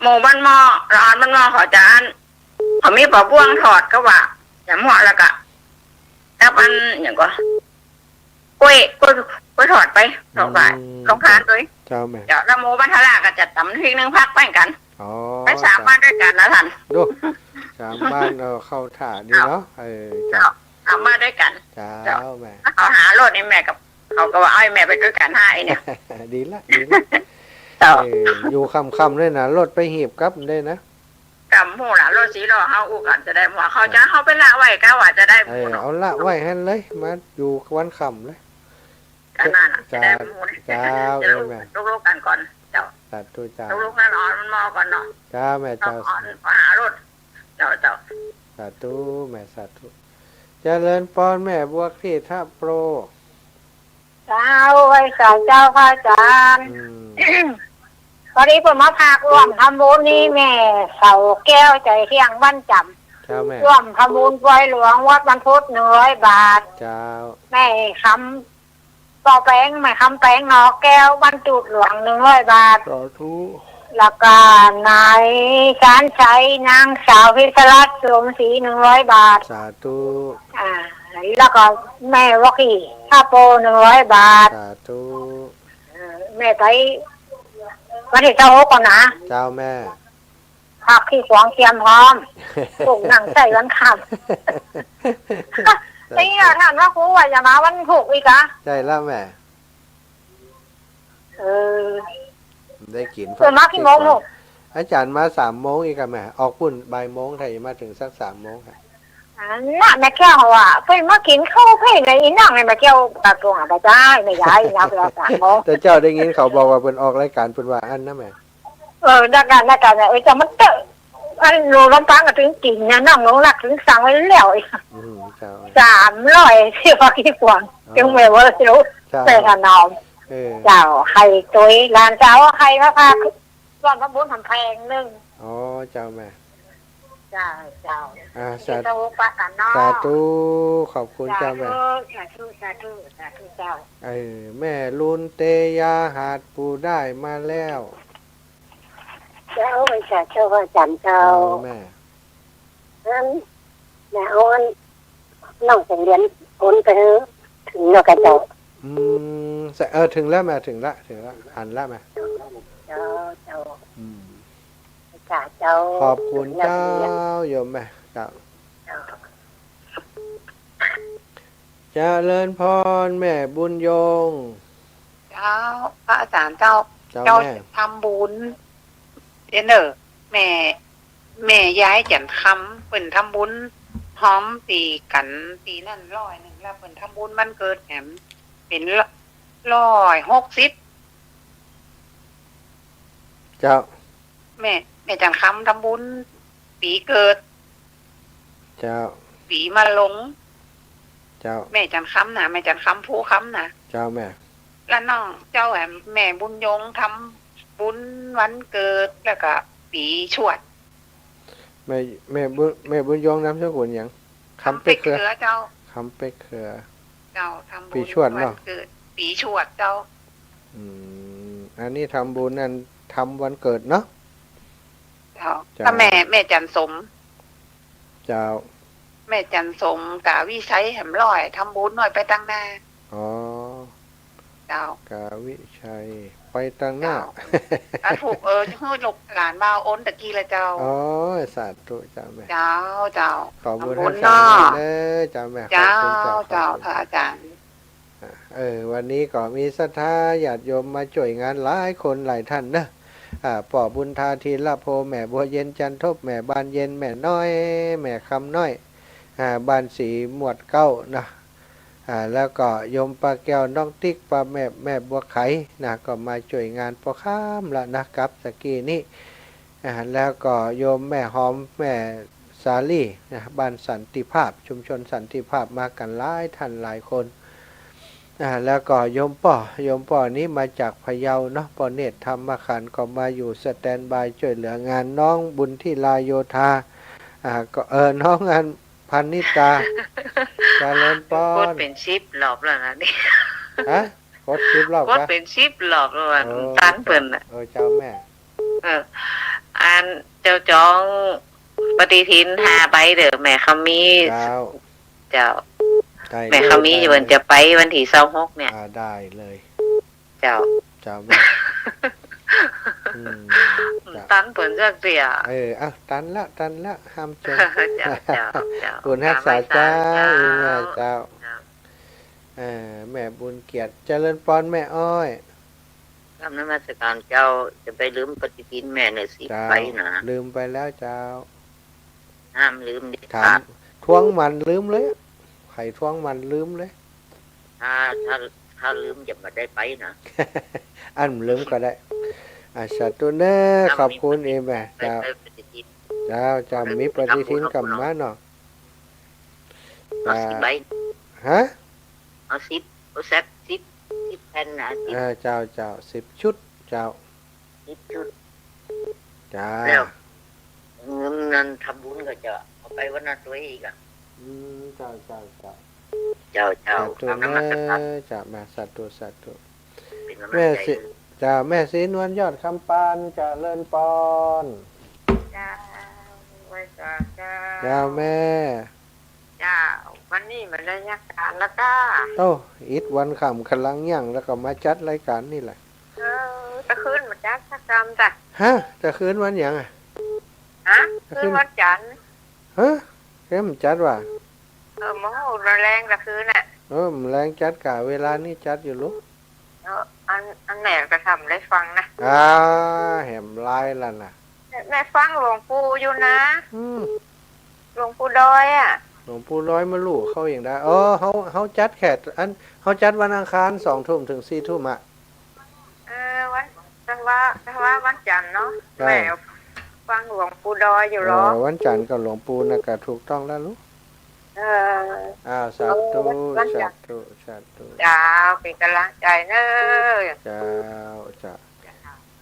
หมู่บ้านหม้อ ละอ่อนบ้านหม้อเขาจะอัน เขามีปลาบ่วงทอดก็ว่า อย่างหม้อ แล้วก็ กับอันหยังก่อ กล้วย กล้วย กล้วยทอดไป ทอดไป อืม โฮงทานตวย เจ้าแม่ เจ้า แล้วหมู่บ้านทะลาก็จะต๋ำพริกนึ่งผักไปกั๋น อ๋อ ไปสาม เจ้า บ้านด้วยกั๋นนะท่าน ดู สามบ้านก็เข้าท่าดีเนาะ เจ้า เออ เจ้า เจ้า สามบ้านด้วยกั๋น เจ้า เจ้าแม่ ถ้าเขาหารถนี่แม่กับ เขาก็ว่าเอาแม่ไปด้วยกั๋นห้าไอ้เนี่ย ดีละ ดีละ เจ้า เออ อยู่ค่ำๆ ด้วยนะ รถไปหีบกลับด้วยนะ กำหมู่ละ รถสี่ล้อเฮาอู้กั๋นจะได้หมู่ เขาจะ เออ เฮาไปละไว้กาว่าจะได้หมู่ เออ เนาะ เอาละไว้หั้นเลย มาอยู่วันค่ำเลย ก็นั่นน่ะ เจ้า จะได้หมู่นะ เจ้า เดี๋ยว แม่ ตกลงกั๋นก่อน เจ้า สาธุเจ้า ตกลงกั๋นอ่อนมันมอก่อนเนาะ เจ้าแม่ เจ้า อ่อน อ่อนหารถ เจ้า เจ้า สาธุแม่ สาธุ เจริญปอนแม่บัวคลีท่าโปร เจ้า ไหว้สาเจ้าพระอาจ๋ารย์ อืม พอดีเปิ้นมาฝากร่วมทำบุญนี่แม่เสาแก้ว ใจเที่ยง บ้านจ๋ำ เจ้าแม่ ร่วมทำบุญปล่อยหลวงวัดบรรพต หนึ่งร้อยบาท เจ้า แม่คำ ป้อแปง แม่คำแปง หนอแก้ว บ้านตูดหลวง หนึ่งร้อยบาท สาธุ แล้วก็นายชาญชัย นางสาวพิศรัตน์ สมศรี หนึ่งร้อยบาท สาธุ อ่า แล้วก็แม่บัวคลีท่าโปร หนึ่งร้อยบาท สาธุ เออ แม่ไปวันตี้เศร้าหกก่อนนะ เจ้าแม่ ผักตี้ขวางเตรียมพร้อม ปลูกหนังใส่วันค่ำ นี่อะ ท่านพระครูว่าจะมาวันพุธอีกอะ ใช่แล้วแม่ เออ ได้กิ๋น เปิ้นมากี่โมงลูก อาจ๋ารย์มาสามโมงอีกอะแม่ ออกปุ้นบ่ายโมง ถ้าจะมาเถิงสักสามโมงค่ะ อันน่ะ แม่แก้วว่า เปิ้นมากิ๋นข้าวเปิ้นในอีนั่งใน แม่แก้วตะโกนหาป้าจ้า แม่ยายนะ เวลาสามโมง แต่เจ้าได้ยินเขาบอกว่าเปิ้นออกรายก๋านเปิ้นว่าอั้นนะแม่ เออ นักการ นักการเนี่ย เออ จะมันเตอะ อันหลวงลำปางก็เถิงกิ๋นนะ น้องหลวงรักเถิงสั่งไว้แล้ว อืม เจ้า สามร้อย ตี้ว่ากี่กว่าง อ๋อ เถิงแม่ว่าเสียว เจ้า แต่ถนอม เออ เจ้า ให้ตวย หลานสาวให้มาฝาก ร่วมทำบุญทำแผงนึ่ง อ๋อ เจ้าแม่ เจ้า เจ้า อ่า สา สาธุ ปะกันเนาะ สาธุ ขอบคุณเจ้าแม่ สาธุ สาธุ สาธุ สาธุเจ้า เออ แม่ลุนเตยาหาดปู่ได้มาแล้ว เจ้า ไหว้สาเจ้าพระอาจ๋ารย์เจ้า เออ แม่ อัน แม่เอาอัน น้องแสงเดือนโอนไปหื้อ เถิงแล้วก่อเจ้า อืม เออ เถิงแล้วแม่ เถิงละ เถิงละ หันละแม่ เจ้า เจ้า อืม ไหว้สาเจ้า ขอบคุณเจ้า เถิงแล้ว เถิงแล้ว โยมแม่ เจ้า เจ้า เจริญพรแม่บุญยง เจ้า พระอาจ๋ารย์เจ้า เจ้า เจ้า แม่ ทำบุญ เดี๋ยวเน่อ แม่ แม่ยายจันทร์คำ เปิ้นทำบุญฮอมตี้กั๋น ตี้นั่นร้อยนึ่ง แล้วเปิ้นทำบุญวันเกิดแหม เป๋นร้อยหกสิบ เจ้า แม่ แม่จันทร์คำทำบุญ ปี๋เกิด เจ้า ปี๋มะลง เจ้า แม่จันทร์คำนะ แม่จันทร์คำภูคำนะ เจ้าแม่ แล้วน้องเจ้าแหม แม่บุญยงทำบุญวันเกิด แล้วก็ปี๋ชวด แม่ แม่บุญ แม่บุญยงนามสกุลหยัง คำเป๊กเขือ คำเป๊กเขือเจ้า คำเป๊กเขือ เจ้า ทำบุญ ปี๋ชวดเนาะ วันเกิด ปี๋ชวดเจ้า อืม อันนี้ทำบุญนั่น ทำวันเกิดเนาะ เจ้า เจ้า แล้วแม่ แม่จันทร์สม เจ้า แม่จันทร์สมกับวิชัยแหมร้อย ทำบุญน้อยไปตังหน้า อ๋อ เจ้า กับวิชัยไปตังหน้า เจ้า สาธุ เออ หื้อลูกหลานมาโอนตะกี้ละเจ้า อ๋อ สาธุเจ้าแม่ เจ้า เจ้า ขอบุญ ทำบุญ ให้สาม เนาะ เด้อเจ้าแม่ เจ้า ขอบคุณเจ้า เจ้า ขอบคุณ พระอาจ๋ารย์ อ่ะ เออ วันนี้ก็มีศรัทธาญาติโยมมาจ้วยงานหลายคนหลายท่านเนอะ อ่า ป้อบุญธาธีรโภ แม่บัวเย็นจันทบ แม่บานเย็น แม่น้อย แม่คำน้อย อ่า บ้านสีหมวดเก้านะ อ่า แล้วก็โยมป้าแก้ว น้องติ๊ก ป้าแม่ แม่บัวไขนะ ก็มาจ้วยงานป้อค่ำละนะ กับตะกี้นี้ อ่า แล้วก็โยมแม่หอม แม่สาลีนะ บ้านสันติภาพ ชุมชนสันติภาพ มากั๋นหลายท่านหลายคน อ่า แล้วก็โยมป้อ โยมป้อนี้มาจากพะเยาเนาะ ป้อเนตรธรรมขันธ์ ก็มาอยู่สแตนด์บายจ้วยเหลืองาน น้องบุญที่ลาโยธา อ่า ก็ เออ น้องอัน พรรณิตา เจริญปอน กดเป๋นสิบรอบแล้วนะนี่ ฮะ กดสิบรอบ กด กะ เป๋นสิบรอบแล้วอะ เออ ตันเปิ้นน่ะ เออ เจ้าแม่ เออ อันเจ้าจ๋องปฏิทินห้าใบเด้อ แม่คำมี เจ้า เจ้า ได้ แม่คำมี ได้ เปิ้นจะไปวันตี้ซาวหกเนี่ย อ่า ได้เลย เจ้า เจ้าแม่ อืม เจ้า ตันเปิ้นจักเตื้อ เออ อ่ะ ตันละ ตันละ ห้ามจม เจ้า เจ้า เจ้า บุญฮักษาเจ้า กราบไหว้สา อีแม่เจ้า เจ้า เออ แม่บุญเกียรติ เจริญปอนแม่อ้อย กราบนมัสการเจ้า จะไปลืมปฏิทินแม่เน่อสิ เจ้า ไปนะ ลืมไปแล้วเจ้า ห้ามลืมเด็ดขาด ถาม ทวงหมั้นลืมเลย ใผทวงหมั้นลืมเลย ถ้า ถ้า ถ้าลืมจะบ่ได้ไปนะ อั้นลืมก็ได้ อ่ะ สาธุเน่อ ถ้า ขอบคุณ มีปฏิทิน อีแม่ ไป เจ้า ไปปฏิทิน เจ้า เจ้า มีปฏิทินกำมาเนาะ เอาสิบใบ ฮะ เอาสิบ เอาสักสิบ สิบแผ่นนะ สิบ เออ เจ้า เจ้า สิบชุด เจ้า สิบชุด เจ้า แล้วเงินนั้นทำบุญก็จะเอาไปวันนั้นตวยอีกอะ อืม เจ้า เจ้า เจ้า เจ้า เจ้า สาธุ กราบนมัสการ เน่อ เจ้า มา สาธุ สาธุ เป๋นกำลังใจ๋ แม่ศรี เจ้า แม่ศรีนวลยอดคำปาน เจริญปอน เจ้า ไหว้สาเจ้า เจ้าแม่ เจ้า วันนี้บ่ได้จัดก๋านละก้า โอ้ อิดวันค่ำก่ำลังยั้ง แล้วก็มาจัดรายก๋านนี่แหละ เออ ตะคืนบ่จัดสักกำจ้ะ ฮะ ตะคืนวันหยังอะ ฮะ ตะคืน คืนวันจันทร์ ฮะ เอ๊ะ บ่จัดว่ะ เออ บ่ฮู้ แลงตะคืนน่ะ เออ แลงจัดก่า เวลานี้จัดอยู่ลูก เออ อัน อันแม่ก็ทำได้ฟังนะ อ่า แหมลายละนะ แม่ฟังหลวงปู่อยู่นะ อืม หลวงปู่ดอยอะ หลวงปู่ดอยมาลู่เข้าเองได้ เออ เฮา เฮาจัดแค่อัน เฮาจัดวันอังคารสองทุ่มเถิงสี่ทุ่มอะ เออ วัน แต่ว่า แต่ว่าวันจันทร์เนาะ ใช่ แม่ฟังหลวงปู่ดอยอยู่หรอ เออ วันจันทร์กับหลวงปู่น่ะก็ถูกต้องแล้วลูก เออ อ้าว สาธุ เออ วันจันทร์ สาธุ สาธุ เจ้า เป๋นก๋ำลังใจ๋เน่อ เจ้า เจ้า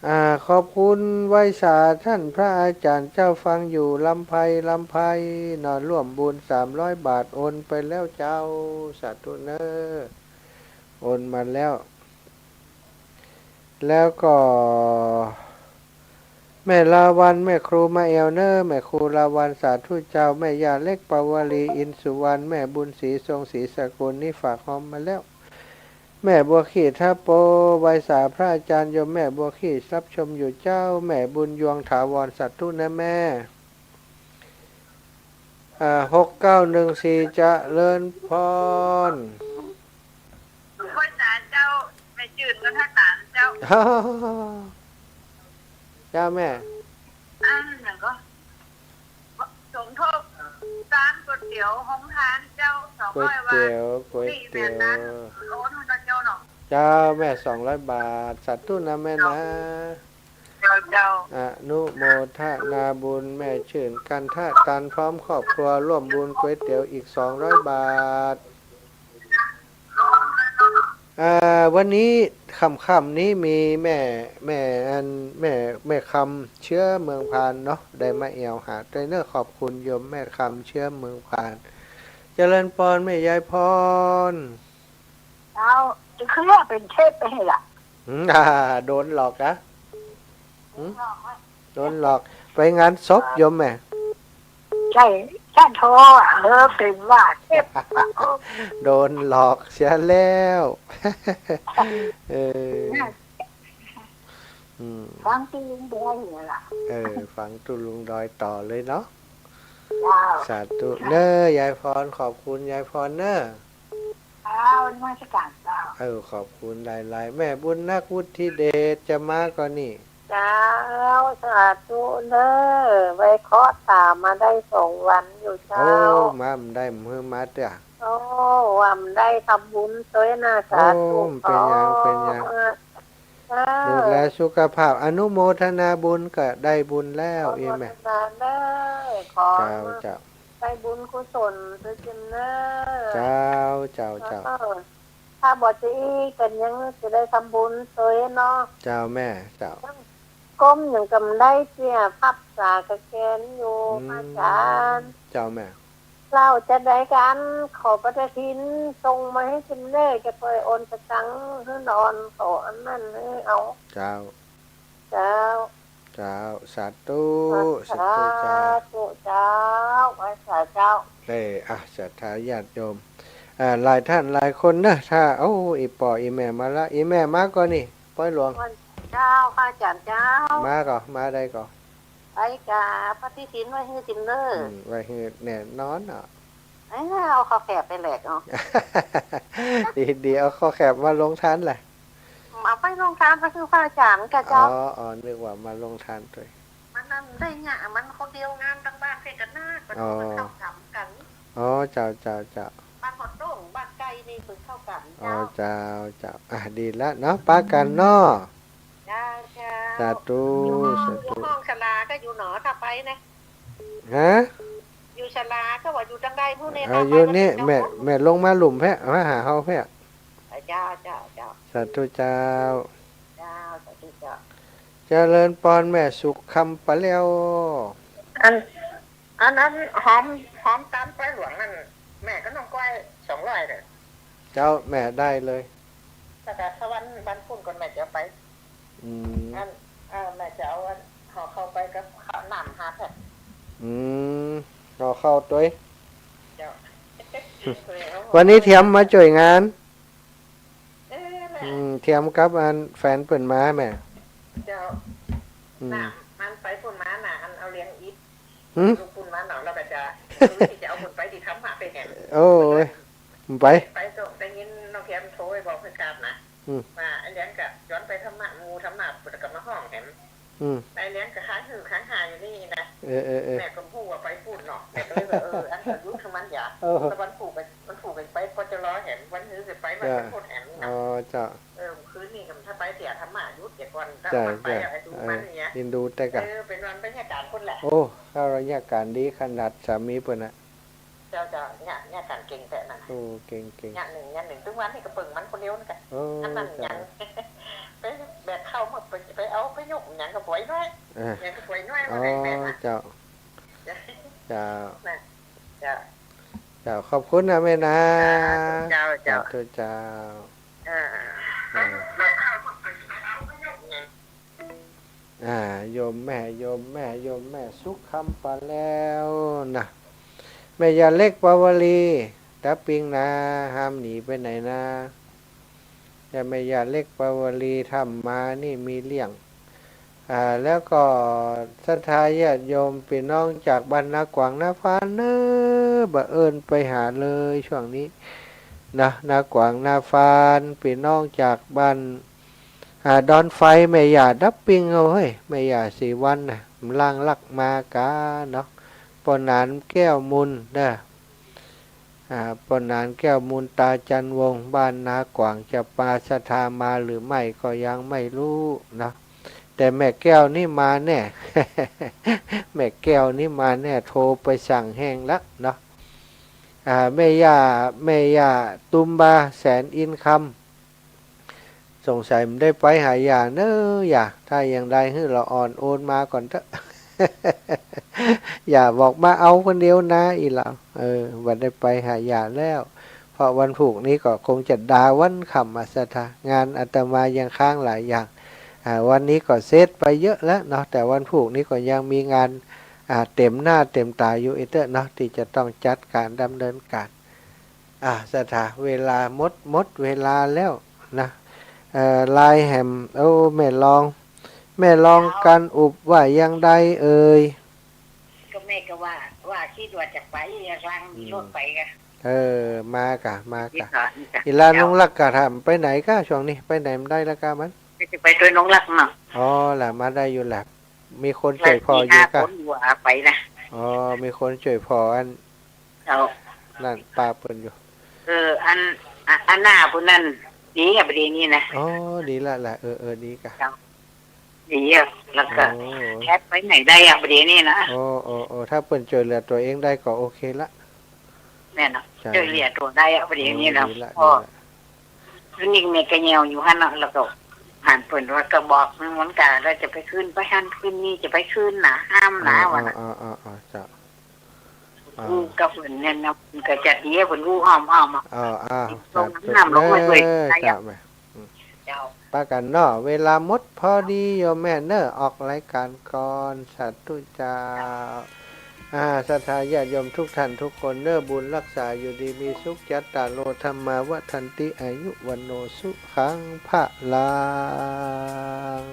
อ่า ขอบคุณไหว้สาต้านพระอาจ๋ารย์เจ้า ฟังอยู่ลำไพ ลำไพเนาะ ร่วมบุญสามร้อยบาท โอนไปแล้วเจ้า สาธุเน่อ โอนมาแล้ว แล้วก็ แม่ลาวัณ แม่ครูมาแอ่วเน่อ แม่ครูลาวัณ สาธุเจ้า แม่ย่าเล็กปาวลี อินสุวรรณ แม่บุญศรี ทรงศรีสกุล นี่ฝากฮอมมาแล้ว แม่บัวขี้ทะโป ไหว้สาพระอาจ๋ารย์ โยมแม่บัวขี้รับชมอยู่เจ้า แม่บุญยวงถาวร สาธุนะแม่ อ่า หกเก้าหนึ่งสี่ เจริญพร ไหว้สาเจ้า แม่จื้นเงินห้าตานเจ้า เจ้าแม่ อันนั้นก็ สมทบร้านก๋วยเตี๋ยวโฮงทานเจ้า สองร้อย ก๋วยเตี๋ยว บาท ก๋วยเตี๋ยว นี่แม่ร้านโอนให้เจ้าเนาะ เจ้าแม่ สองร้อยบาท สาธุนะแม่นะ เจ้า เจ้า อนุโมทนาบุญแม่จื้นกันทะตันพร้อมครอบครัวร่วมบุญก๋วยเตี๋ยวอีกสองร้อยบาท อ่า วันนี้ค่ำๆ นี้มีแม่ แม่อัน แม่ แม่คำเชื้อเมืองพานเนาะ ได้มาแอ่วหาตวยเน่อ ขอบคุณโยมแม่คำเชื้อเมืองพาน เจริญปอนแม่ยายพร เจ้า จะเคลื่อเป๋นเทพไปเหรอ อืม อ่า โดนหลอกนะ อืม โดนหลอก ไปงานศพโยมแม่ ใช่ ฉันโทรอะ เออ เป๋นว่าเทพ โดนหลอกเสียแล้ว เออ น่ะ อืม ฟังตุ๊ลุงดอยเนี่ยล่ะ เออ ฟังตุ๊ลุงดอยต่อเลยเนาะ เจ้า สาธุเน่อ ยายพร ขอบคุณยายพรเน่อ เจ้า นมัสการเจ้า เออ ขอบคุณหลายๆ แม่บุญนัก วุฒิเดช จะมาก่อนี่ เจ้า สาธุเน่อ ไหว้เคราะห์ต๋ามาได้สองวันอยู่เจ้า โอ้ มาบ่ได้ หื้อมาเตื้อ โอ้ ว่าบ่ได้ทำบุญตวยนะ สาธุ โอ้ เป๋นหยัง เป๋นหยัง เออ ดูแลสุขภาพ อนุโมทนาบุญก็ได้บุญแล้ว อนุโมทนาเน่อ อีแม่ ขอ เจ้า เจ้า ได้บุญกุศลตวยเน่อ เจ้า เจ้า เจ้า เออ ถ้าบ่จะอี้เป๋นหยังจะได้ทำบุญตวยเนาะ เจ้าแม่ เจ้า ก้มหยังก็บ่ได้เสีย พับสากะแกนอยู่ อืม พระอาจ๋ารย์ เจ้าแม่ เจ้า จะได้กั๋น ขอปฏิทินส่งมาหื้อเจ้าเน่อ จะไปโอนสตางค์หื้อนอน ขออันนั้นหื้อเอา เจ้า เจ้า เจ้า สาธุ สาธุ สาธุเจ้า สาธุเจ้า ไหว้สาเจ้า เอ้ย อ่ะ ศรัทธาญาติโยม อ่า หลายท่านหลายคนนะ ถ้า โอ้ อี่ป้ออี่แม่มาละ อี่แม่มาก่อนี่ ปอยหลวง เจ้า พระอาจารย์เจ้า มาก่อ มาได้ก่อ ไปกาปฏิทินไว้หื้อเจ้าเน่อ อืม ไว้หื้อแน่นอนเนาะ เอ้ย เอาข้าวแขกไปแลกเอา ดี ดี เอาข้าวแขกมาลงทานแหละ เอาไปลงทานไปหื้อพระอาจารย์กาเจ้า อ๋อ อ๋อ นึกว่ามาลงทานตวย มันนั่นได้เนี่ย มันคนเดียวงานตังบ้านเพื่อนกั๋นนะ มัน อ๋อ มันเข้าก๋ำกั๋น อ๋อ เจ้า เจ้า เจ้า บ้านหอดโต้ง บ้านไก่นี่เปิ้นเข้าก๋ำ อ๋อ เจ้า เจ้า เจ้า อ่ะ ดีละเนาะ ปะกั๋นเนาะ เจ้า เจ้า สาธุ อยู่ห้อง สาธุ อยู่ห้องศาลาก็อยู่หนอ ถ้าไปนะ ฮะ อยู่ศาลาก็ว่าอยู่ตังใดพู้นเน่อ เออ อยู่นี่ แม่ แม่ลงมาลุ่มแพะ มาหาเฮาแพะ เจ้า เจ้า เจ้า สาธุเจ้า เจ้า สาธุเจ้า เจริญปอนแม่สุขคำปะแลว อัน อันนั้นหอม หอมต๋ามปอยหลวงนั่น แม่ก็น้องก้อยสองร้อยเน่อ เจ้า แม่ได้เลย แล้วก็ถ้าวัน วันพุธก่อนแม่จะเอาไป อืม อัน เอ่อ แม่จะเอาอัน ห่อข้าวไปกับข้าวน้ำห้าแพ็ค อืม ห่อข้าวตวย เจ้า วันนี้เทียมมาจ้วยงาน เออ แม่ อืม เทียมกับอันแฟนเปิ้นมาแม่ เจ้า อืม น่ะ มันไปปู้นมาน่ะ อันเอาเลี้ยงอิฐ หึ ลูกปู้นมาเนาะ แล้วก็จะ คือที่จะเอาปู้นไปที่ถ้ำหาไปแหม โอ้ย ไป ไปส่ง ได้ยินน้องเทียมโทรไปบอกเพื่อนกลับนะ อืม ว่าไอ้เลี้ยงกะย้อนไปถ้ำหา หมู่ถ้ำหา แล้วก็มาฮ้องแหม อืม ไอ้เลี้ยงกะค้างหื้อค้างหาอยู่นี่นะ เออ เออ เออ แม่ก็ฮู้ว่าไปปู้นเนาะ แม่ก็เลยว่า เออ อันเดียวหยุดของมันอย่า เออ แต่วันพูกก็ วันพูกก็ไป ปจร แหม วันฮื้อก็ไป วัน เจ้า พุธแหมนี่ อ๋อ เนาะ เจ้า เออ คืนนี้ก็ถ้าไปเสียธรรมะหยุดเดี๋ยวก่อน ถ้า เจ้า มันไป เจ้า อะ ไอ้ดู เออ มันอย่างเงี้ย อินดูแต่กะ เออ ไปนอนบรรยากาศคนแหละ โอ้ ข้าราชการดีขนาดสามีเปิ้นน่ะ เจ้า เจ้า เนี่ย เนี่ย ก๋านเก่งแต๊นั่นน่ะ โอ้ เก่ง เก่ง เนี่ยหนึ่ง เนี่ยหนึ่ง ตึงวันนี้ก็เปิ่งมันคนเดียวนี่กะ โอ้ อันนั้น เจ้า ยัง ไปแบกข้าวมา ไป ไปเอา ไปยกหยังก็ปล่อยน้อย เออ หยังก็ปล่อยน้อย อ๋อ ว่าไงแม่นะ เจ้า เจ้า น่ะ เจ้า เจ้า ขอบคุณนะแม่นะ เจ้า เจ้า สาธุเจ้า เออ เออ อ่า โยมแม่ โยมแม่ โยมแม่สุขคำปะแลวนะ แม่ย่าเล็กปาวลี ต๋าปิงนา ห้ามหนีไปไหนนะ ย่า แม่ย่าเล็กปาวลี ถ้ำมานี่มีเรื่อง อ่า แล้วก็ศรัทธาญาติโยมปี้น้องจากบ้านนากวางนาฟานเน้อ บ่าเอิญไปหาเลยช่วงนี้นะ นากวางนาฟาน ปี้น้องจากบ้าน อ่า ดอนไฟ แม่ย่าดับปิงเอาเฮ้ย แม่ย่าศรีวรรณน่ะ ล่างลักมากาเนาะ ป้อหนานแก้วมูลเน้อ อ่า ป้อหนานแก้วมูล ตาจันวงศ์ บ้านนากวาง จะปาศรัทธามาหรือไม่ก็ยังไม่รู้เนาะ แต่แม่แก้วนี่มาแน่ แม่แก้วนี่มาแน่ โทรไปสั่งแห้งละเนาะ อ่า แม่ย่า แม่ย่าตุมบา แสนอินคำ สงสัยบ่ได้ไปหาย่าเน้อ ย่า ถ้ายังได้หื้อละอ่อนโอนมาก่อนเต๊อะ ย่าบอกมาเอาคนเดียวนะ อี่หลาว เออ บ่ได้ไปหาย่าแล้ว เพราะวันพูกนี้ก็คงจะดาวันค่ำอะศรัทธา งานอาตมายังค้างหลายอย่าง อ่า วันนี้ก็เสร็จไปเยอะแล้วเนาะ แต่วันพูกนี้ก็ยังมีงาน อ่า เต็มหน้าเต็มต๋าอยู่อีกเต๊อะเนาะ ตี้จะต้องจัดก๋านดำเนินก๋าน อ่า ศรัทธา เวลาหมด หมดเวลาแล้วนะ เอ่อ ไลน์แหม โอ้ แม่รอง แม่รอง เจ้า ก๋านอุบว่ายังใดเอ่ย ก็แม่ก็ว่า ว่าคิดว่าจะไป อย่างหลังมีรถไปกะ เออ มากะ มากะ คิดว่าจะ อี่หลานนงรักกะ ถามไปไหนกะ ช่วงนี้ ไปไหนบ่ได้ละกะมัน จะไปตวยนงรักเนาะ อ๋อ ละ มาได้อยู่ละ มีคนจ้วยผ่ออยู่กะ มีห้าคนอยู่อะ ไปนะ อ๋อ มีคนจ้วยผ่ออัน เจ้า นั่น ปาเปิ้นอยู่ เออ อัน อะ อันหน้าผู้นั้น ดีอะ บ่ดีนี่นะ อ๋อ ดีละละ เออ เออ ดีกะ เจ้า ดีอะ แล้วก็ โอ้ แคทไปไหนได้อะ บ่ดีนี่นะ โอ้ โอ้ โอ้ ถ้าเปิ้นจ้วยเหลือตั๋วเองได้ก็โอเคละ แม่นเนาะ เจ้า จ้วยเหลือตั๋วได้อะ บ่ดีนี่นะ โอ้ ดีละ พ่อ ดีละ อันนี้แม่ก็แยงอยู่หั้นเนาะ แล้วก็หันเปิ้นว่าก็บอกมันเหมือนกัน แล้วจะไปคืน ไปหั้นคืนนี่ จะไปคืนนะ ห้ามนะ ว่านะ อ๋อ อ๋อ อ๋อ อ๋อ เจ้า อ่า อืม ก็เปิ้นเนี่ยนะ เปิ้นก็จะดี เปิ้นอู้ห้อมๆ อ่ะ อ๋อ อ้าว ติดต่อ สาธุ น้ำหลวงมาด้วย เออ นะ เจ้าแม่ อืม เจ้า ปะกั๋นเนาะ เวลาหมดพอดี โยมแม่เนอะ ออกรายก๋านก่อน สาธุเจ้า เจ้า อ่า ศรัทธาญาติโยมทุกท่านทุกคนเนอะ บุญฮักษาอยู่ดีมีสุข จัตตาโร ธัมมา วัฑฒันติ อายุ วัณโณ สุขัง พะลัง